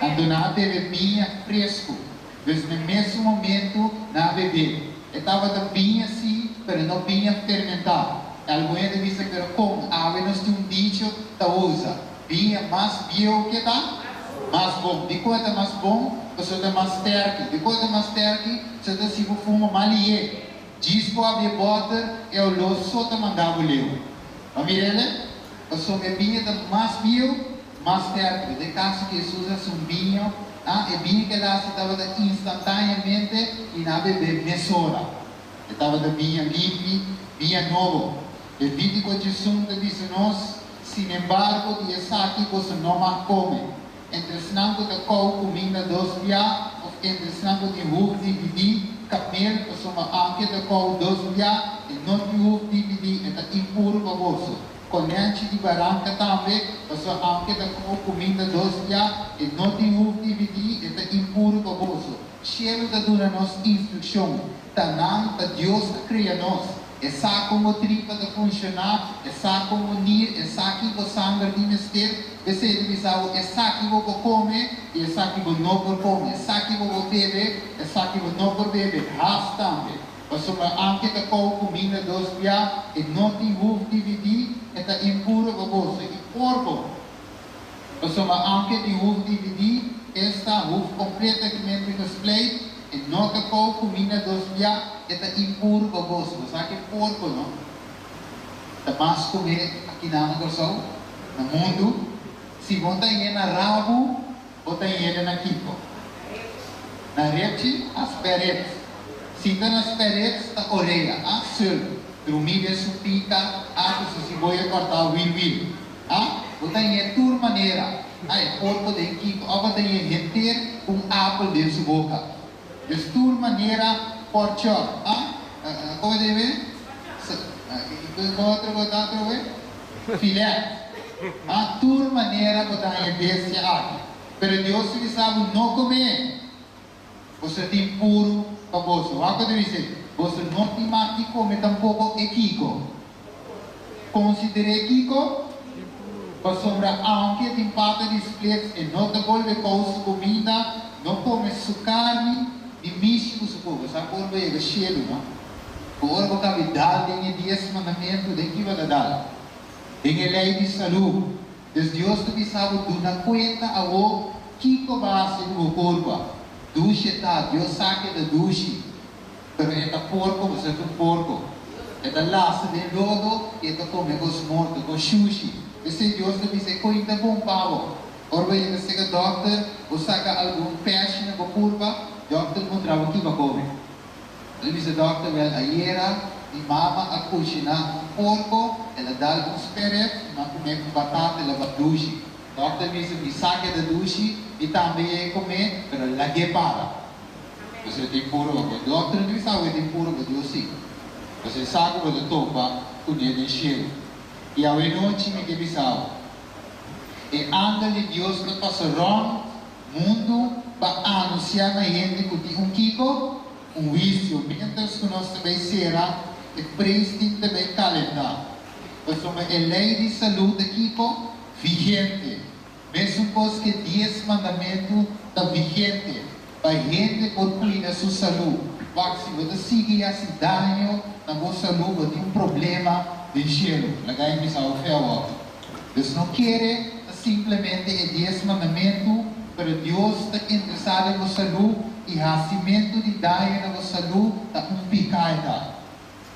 Anto nan a bebe biña fresku. Dus na e mesun momentu nan a bebé. E tabata biña sí, pero no biña fermentá. E algun hende bisa, Pero kon? Awe nos tin un dicho ta usa, Biña mas bieu ke ta, mas bon. Dikon e ta mas bon? Pasobra e ta mas sterki. Dikon e ta mas sterki? Pasobra e ta si bo fuma mal lié. Djis bo abri e bòter, e oló so ta manda bo leu. Bo a mira el? Pasobra e biña ta mas bieu, mas sterki. Den kaso ku Hesus a hasi un biña, a e biña ku el a hasi tabata instantáneamente i nan a bebé mesora. E tabata biña limpi, biña nobo. Levítiko 11 ta bisa nos, Sinembargo, di esaki boso no mag kome. Entre esnan ku ta kou kuminda dos bia òf entre esnan ku tin huf dividí, kamel, pasobra aunke e ta kou dos bia, e no tin huf dividí, e ta impuru pa boso. Konènchi di baranka tambe, pasobra aunke e ta kou kuminda dos bia, e no tin huf dividí, e ta impuru pa boso. Shelu ta duna nos instrukshon. Ta nan, ta Dios a krea nos. E sa kon bo tripa ta funshoná, e sa kon bo nir, e sa kiko sanger tin mester. P'esei ta bisa bo, esaki bo por kome i esaki bo no por kome, esaki bo por bebe, esaki bo no por bebe. Has tambe, pasobra aunke ta kou kuminda dos bia, e no tin huf dividí, e ta impuro pa boso. I porko, pasobra aunke tin huf dividí, esta, huf kompletamente gespleit, e no ta kou kuminda dos bia, e ta impuro pa boso. Bo sa ke porko, no? Ta mas kome akinan na Kòrsou, na mundu. Si bo ta yena rabu, bo ta yena na kiko? Na repchi? A sperets. Si ta na sperets, ta orea. A sul. Drumí den su pika, a ku su siboya kòrtá wil wil. A Bo ta yena tur manera. A e porko den kiko? Òf bo ta yena henter un apel den su boka? Dus tur manera porchòr. A Komo ta yama e? Kon otro bo ta atrobe? Filet. A Tur manera bo ta haña bestia aki. Pero Dios ta bisa bo no kom'é. Boso tin puru pa boso. Wak ku ta bisa ei. Boso no tin mag di kome tampoko e kiko. Konsider'é kiko? Pasobra aunke tin pata di splits e no ta bolbe kou su kuminda, no kome su karni ni mishi ku su kobo. Sa ku ora bo yega shelu, no? Ku ora bo kabi dal den e dies mandamentu, den ki bo ta dal? Den e lei di salú. Dus Dios ta bisa bo duna kuenta awo kiko bo a hasi ku bo kurpa. Dushi e ta, Dios sa ku e ta dushi, pero e ta porko, bo sa ku un porko. E ta lastra den lodo i e ta kome kos morto, kos shushi. P'esei Dios ta bisa, E kos ta bon pa bo. Ora bo yega serka dòkter, bo saka algun pèshi na bo kurpa, dòkter puntra bo ki bo a kome. Bo ta bisa dòkter, Wèl, ayera mi mama a kushiná un porko, el a dal un speref i mi a kum'é ku batata, el a ba dushi. Dòkter bisa, Mi sa ku e ta dushi, mi tambe yega kum'é, pero lag'é para. Pasobra e tin puru pa bo. Dòkter no bisa ku e tin puru pa Dios sí. Pasobra e sa ku bo ta topa kuné den shelu. I awenochi mi ke bisa bo, e angel di Dios ta pasa rònt mundu pa anunsiá na hende ku tin un kiko? Un huisio. Miéntras ku nos ta bai sera, e preisnan ta bai kalentá. Pasobra e lei di salú ta kiko? Vigente. Mesun kos ku e Dies Mandamentu ta vigente pa hende por kuida su salú. Wak, si bo ta sigui hasi daño na bo salú, bo tin un problema den shelu. Laga e bisa bo fe awor. Dus no kere ta simplemente e Dies Mandamentu, pero Dios ta interesá den bo salú i hasimentu di daño na bo salú ta un piká e ta.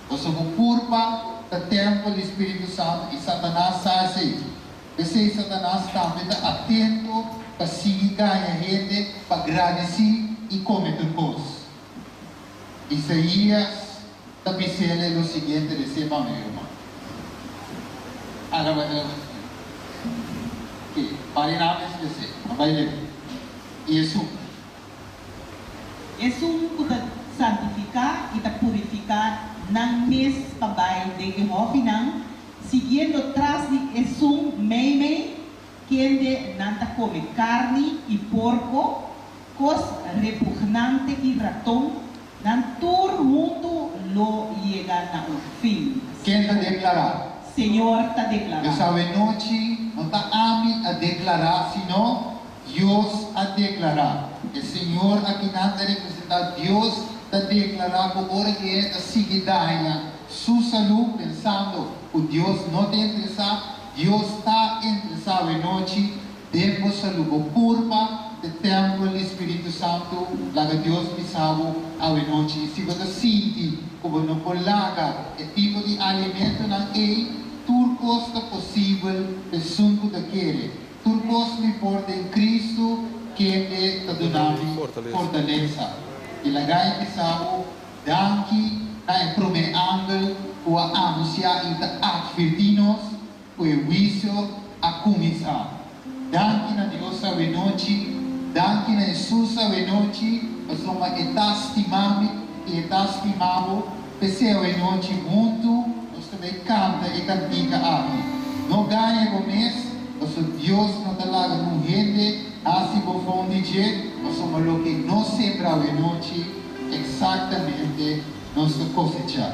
Pasobra bo kurpa ta tèmpel di Spiritu Santu i Satanas sa esei. P'esei Satanas tambe ta atento pa sigui gaña hende pa gradisí i kome tur kos. Isaías ta bis'el lo siguiente recién pa mi ruman. Ala bai Oke, pari nan mes p'esei. No bai leu. I esun. Esun ku ta santifiká i ta purifiká nan mes pa bai den e hòfinan, siguiendo tras di esun meimei, kende nan ta kome karni i porko, kos repugnante i raton, nan tur huntu lo yega na un fin. Ken ta deklará? Señor ta deklará. Pues awenochi no ta ami a deklará, sino Dios a deklará. E Señor akinan ta representá Dios ta deklará ku ora ku e ta sigui daña su salú pensando ku Dios no ta interesá, Dios ta interesá awenochi den bo salú, bo kurpa ta e tèmpel di Spiritu Santu. Laga Dios bisa bo awenochi si bo ta sinti ku bo no por laga e tipo di alimentonan ei, tur kos ta posibel pa esun ku ta kere. Tur kos mi por den Cristo kende ta duna mi fortalesa. I laga e bisa bo danki na e prome angel ku a anunsia i ta atvertí nos ku e huisio a kuminsá. Danki na Dios awenochi, danki na Hesus awenochi, pasobra e ta stima mi i e ta stima bo. P'esei awenochi huntu nos ta bai kanta e kantika aki. No gaña bo mes, pasobra Dios no ta laga nun hende hasi bofon di dje, pasobra loke nos sembra awenochi, eksaktamente nos ta kosechá.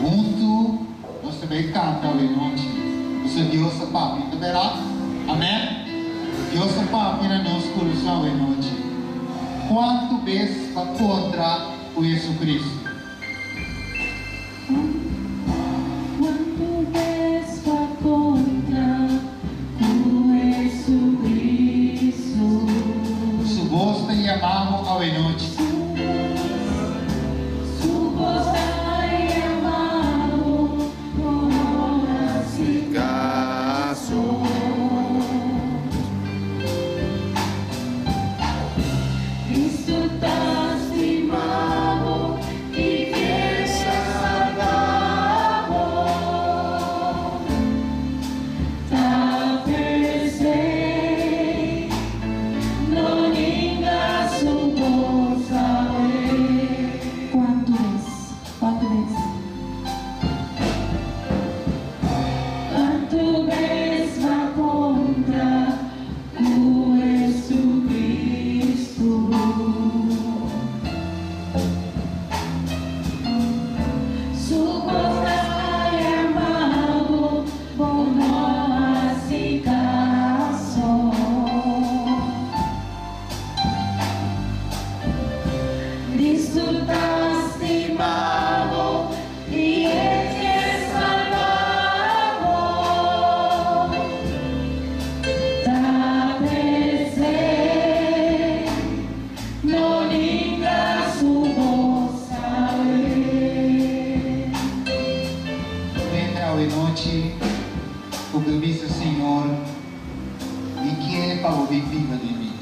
Huntu nos ta bai kanta awenochi, pasobra Dios ta papia. Ta bèrdat? Amèn? Dios ta papia na nos kurason awenochi. Kuantu bes bo a kontra ku Jesucristo? Kuantu bes bo a kontra ku Jesucristo? Su bos ta yama bo awenochi. Su bos ta yama bo, bo no hasi kaso. Cristo ta stima bo i ke salba bo. Ta p'esei no ninga su bos awe. Kuantu bes? Kuantu bes? Kuantu bes b'a kontra ku Jesucristo? Anto bisa, Señor, mi ke pa bo bin biba den mi.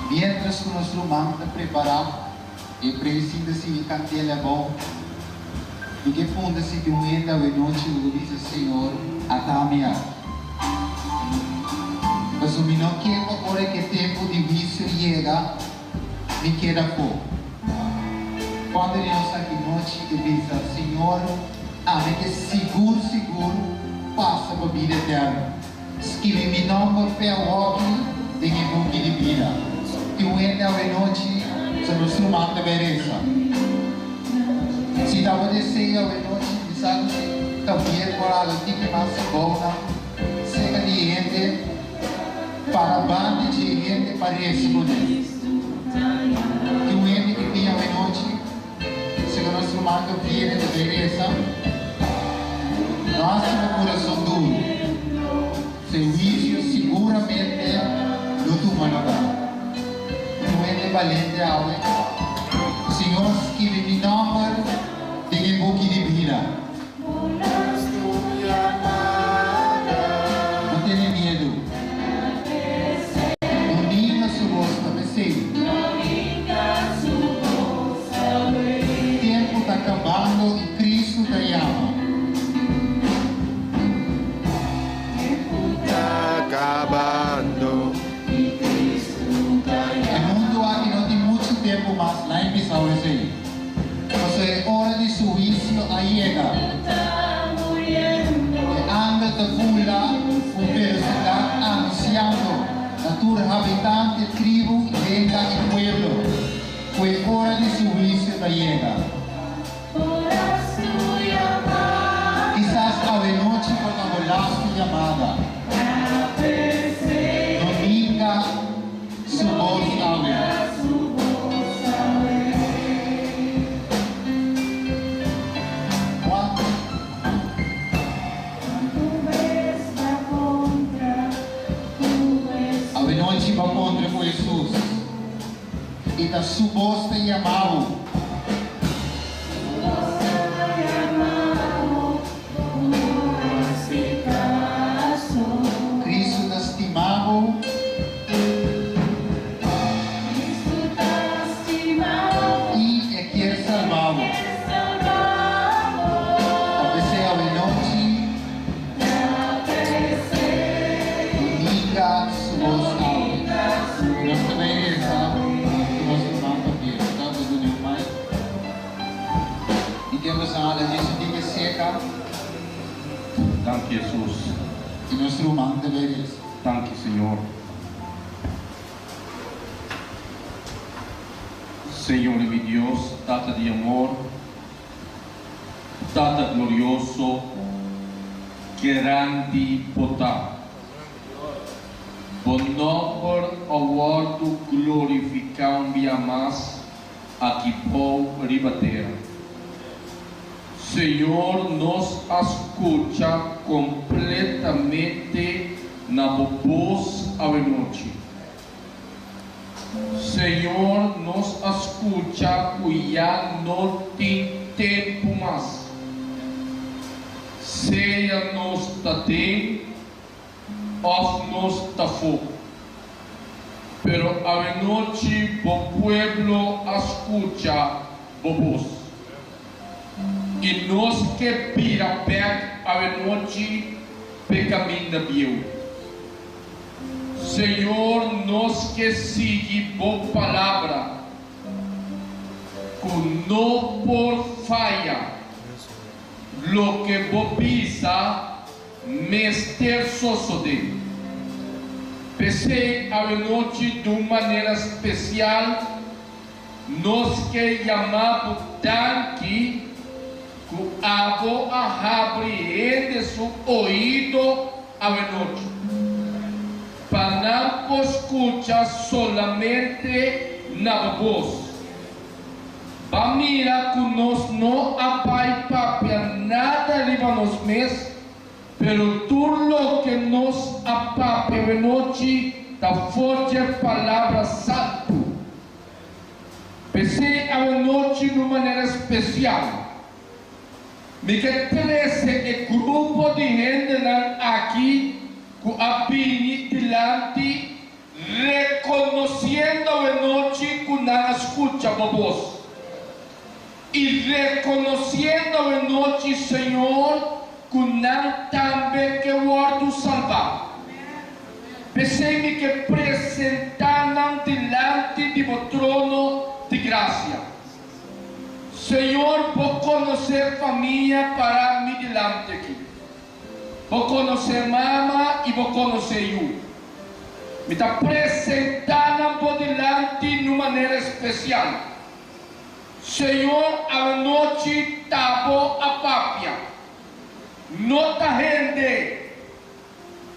Miéntras ku nos ruman ta prepará e preis ta sigui kandela abou, mi ke punta si tin un hende awenochi ku ta bisa, Señor, ata mi aki. Pasobra mi no ke pa ora ku e tempu di huisio yega, mi keda afó. Kuantu di nos aki nochi ke bisa, Señor, ami ke sigur sigur pasa pa bida eterno. Skibi mi nòmber p'e awoki den e buki di bida. Tin un hende awenochi sa nos ruman ta bai resa. Si ta bo deseo awenochi, mi sa ku si Javier por hala tiki mas abounan serka di e hende para banda dje e hende pa resa kuné. Tin un hende ki bin awenochi serka nos ruman Javier e ta bai resa. No hasi bo kurason duru. Su huisio siguramente lo tuma lugá. Un hende balente awe. Señor skibi mi nòmber den e buki di bida. No tene miedu. No ninga su bos ta p'esei. Tempu ta kabando i Kristu ta yama. Tempu ta kabando i Kristu ta E yama. mundu aki no tin muchu tempu mas, lain bisau esei. Pasobra e ora di su huisio a yega. E angel ta bula ku velosidat anunsiando na tur habitante, tribu, lenga i pueblo ku e ora di su huisio ta yega. Kisas awenochi por ta bo lastu yamada. No ninga su bos awe. Juan. Awenochi bo a kontra ku Hesus. I ta su bos ta yama bo. Cristo ta stima bo. I e kier salba bo. Ta p'esei awenochi Unica su bos awe. Nos ta bay reza cu nos ruman papia. Bo ta duna un mic. Y tempo sa hala Jesu di ke seca. Danki Jesus. Y nos ruman ta bay reza. Danki Señor. Señor y mi Dios, Tata di amor. Tata glorioso, grandi Bo ta. Bo nòmber a wòrdu glorifiká un bia mas aki bou riba tera. Señor, nos a skucha kompletamente na Bo bos awenochi. Señor nos a scucha cu ya no tin tempo mas. Sea nos ta den of nos ta fo. Pero awenochi bo pueblo a scucha bo bos. Y nos ke bira bek awenochi p'e caminda bieu. Señor nos ke sigui bo palabra ku no por faya, loke bo bisa mester sosodé. P'esei awenochi dun manera spesial nos ke yama bo danki ku abo a habri hende su oido awenochi, pa nan por skucha solamente na bo bos. Ba mira ku nos no a bai papia nada riba nos mes, pero tur loke nos a papia awenochi ta for dje Palabra Santu. P'esei awenochi na un manera spesial. Mi ke trese e grupo di hendenan aki ku a bini dilanti rekonosiendo awenochi ku nan a skucha bo bos. I rekonosiendo awenochi, Señor, ku nan tambe ke wòrdu salbá. P'esei mi ke presentá nan dilanti di bo trono di grasia. Señor, bo konosé famia pará mi dilanti aki. Bo konosé mama i bo konosé yu. Mi ta presentá nan bo dilanti n'un manera spesial. Señor, awanochi ta bo a papia. No ta hende.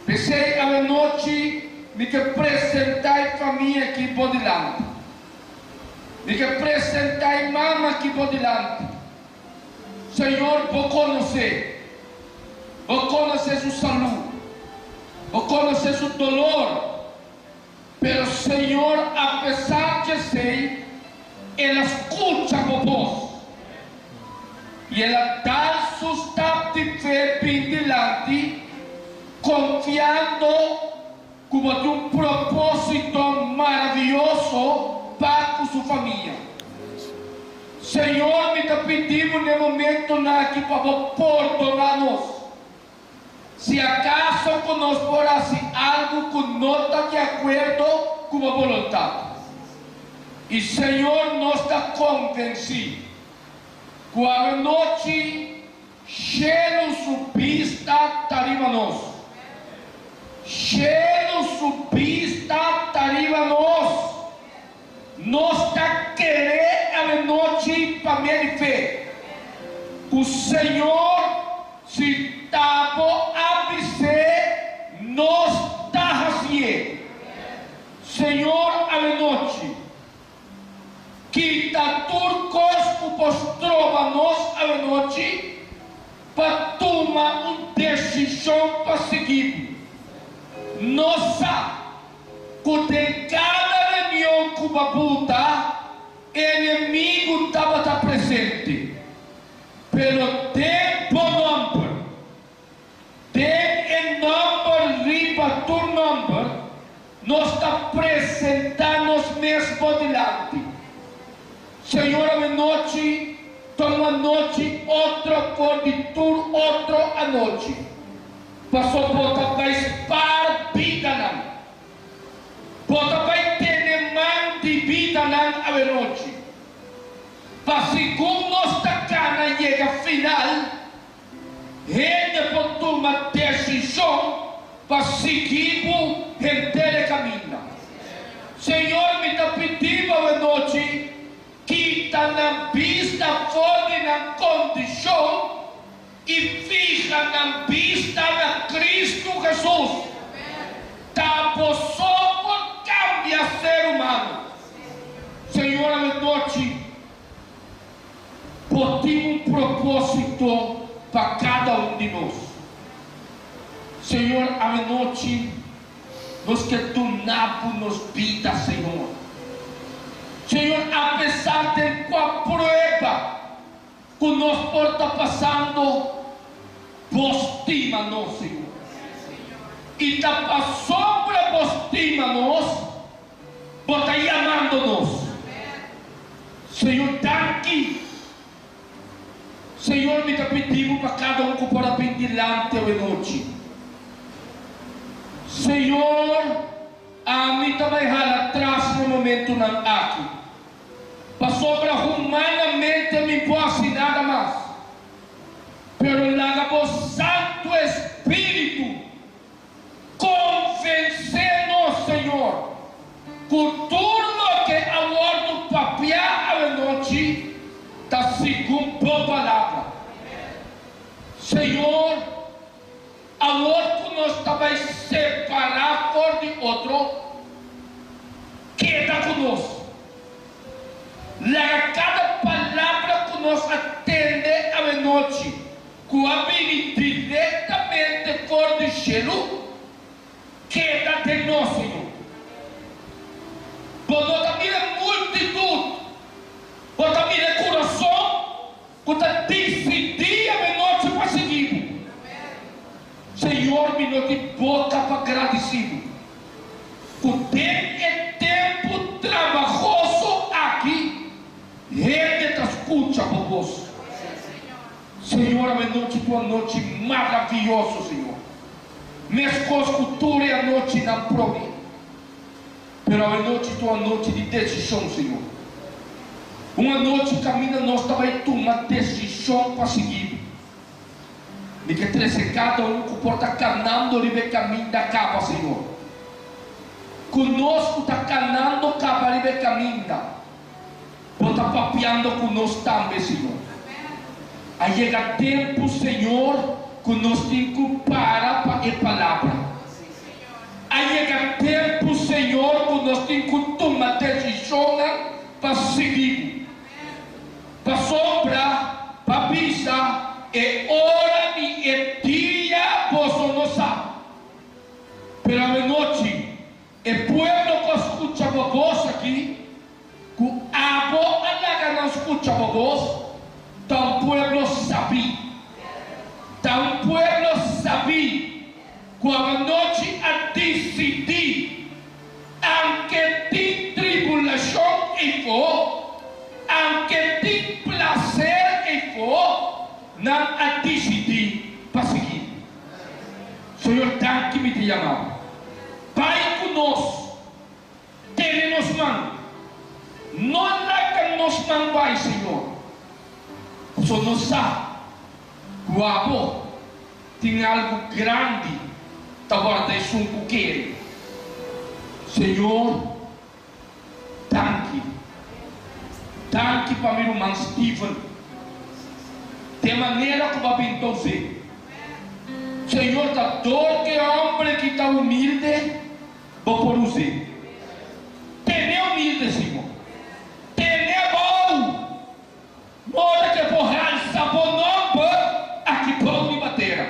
P'esei awanochi mi ke presentá e famia aki bo dilanti. Mi ke presentá e mama aki bo dilanti. Señor, bo konosé. Bo konosé su salú. Bo konosé su dolor. Pero Señor, apesar djesei, el a skucha bo bos. I el a dal su stap di fe bin dilanti, konfiando ku bo tin un propósito maravioso pa ku su famia. Señor, mi ta pidi bo n'e momentonan aki pa bo pordoná nos. Si akaso ku nos por hasi algu ku no ta di akuerdo ku bo boluntat. I Señor, nos ta konvensí ku awenochi shelu su bista ta riba nos. Shelu su bista ta riba nos. Nos ta kere awenochi pa medio di fe ku Señor si ta bo a bis'é nos ta hasié. Señor awenochi kita tur kos ku por stroba nos awenochi pa tuma un desishon pa sigui bo. Nos sa ku den kada reunion ku bo buta, enemigu tabata presente. Pero den bo nòmber, den e nòmber riba tur nòmber, nos ta presentá nos mes bo dilanti. Señor, awenochi ta un anochi otro for di tur otro anochi. Paso bo ta bai spar bidanan. Bo ta bai tene man di bidanan awenochi. Pa segun nos ta kana yega final, hende por tuma desishon pa sigui bo henter e kaminda. Señor, mi ta pidi bo awenochi, kita nan bista for di nan kondishon i fiha nan bista na Kristu Hesus. Ta bo so por kambia ser humano. Señor awenochi bo tin un propósito pa kada un di nos. Señor awenochi nos ke duna bo nos bida Señor. Señor apesar den kua prueba Ku nos por ta pasando, Bo stima nos, Señor. I ta pasobra Bo stima nos, Bo ta yamando nos. Señor, danki. Señor, mi ta pidi Bo pa kada un ku por a bin dilanti awenochi. Señor, ami ta bai hala tras na momentunan aki. Pasobra humanamente mi por hasi nada mas. Pero laga bo Santu Espíritu konvensé nos, Señor, ku tur loke a wòrdu papiá awenochi ta segun bo Palabra. Señor, Awor ku nos ta bai separá for di otro, keda ku nos. Laga kada palabra ku nos a tende awenochi, ku a bini direktamente for di shelu, keda den nos, Señor. Bo no ta mira e multitut, bo ta mira e kurason ku ta disidí awenochi. bos. Señor, anochi ta un anochi maravioso, Señor. Meskos ku tur e anochinan promé. Pero anochi ta un anochi di desishon, Señor. Un anochi kaminda nos ta bai tuma desishon pa sigui. Mi ke trese kada un ku por ta kanando riba e kaminda kaba, Señor. Ku nos ku ta kanando kaba riba e kaminda, Bo ta papiando ku nos tambe, Señor. A yega tempu, Señor, ku nos tin ku para pa e palabra. A yega tempu, Señor, ku nos tin ku tuma desishonnan pa sigui Bo. Pasobra pa bisa e ora ni e dia boso no sa. Pero awenochi e pueblo ku a skucha bo bos aki, ku abo a laga nan skucha bo bos, ta un pueblo sabí. Ta un pueblo sabí ku awenochi a disidí Anke tin tribulashon eifó, anke tin plaser eifó, nan a disidí pa sigui. Señor, danki mi ta yama bo. Bai ku nos, tene nos man. No laga nos man bai, Señor, pasobra nos sa ku abo Tin algu grandi ta warda esun ku kere. Señor, danki. Danki pa mi ruman Steven. Den manera ku bo a bin ta us'é. Señor, ta dor ku e hombre ki ta humilde, bo por us'é. Tene humilde, Señor. Tene abou. Moda ke bo halsa bo nomber aki bou riba tera.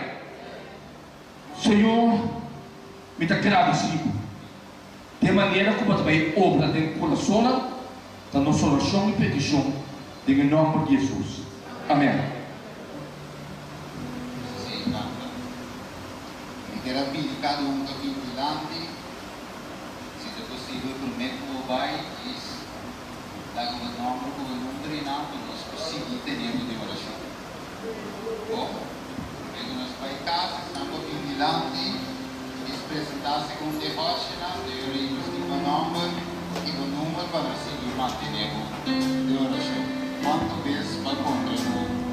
Señor, mi ta gradisí bo. Den manera ku bo ta bai obra den kurasonnan, ta nos orashon i petishon den e nomber di Hesus. Amèn. Sí, tanta. Mi kier a pidi kada un ta bin dilanti, si ta posibel promé ku bo bai, djis. Laga bo nòmber ku bo number i nan pa nos por sigui tene bo den orashon. Bo, promé ku nos bai kas, esnan por bin dilanti i presentá segun e òshenan, de ora i nos tin bo nòmber i bo number pa nos sigui mantené bo den orashon. Kuantu bes bo a kontra ku.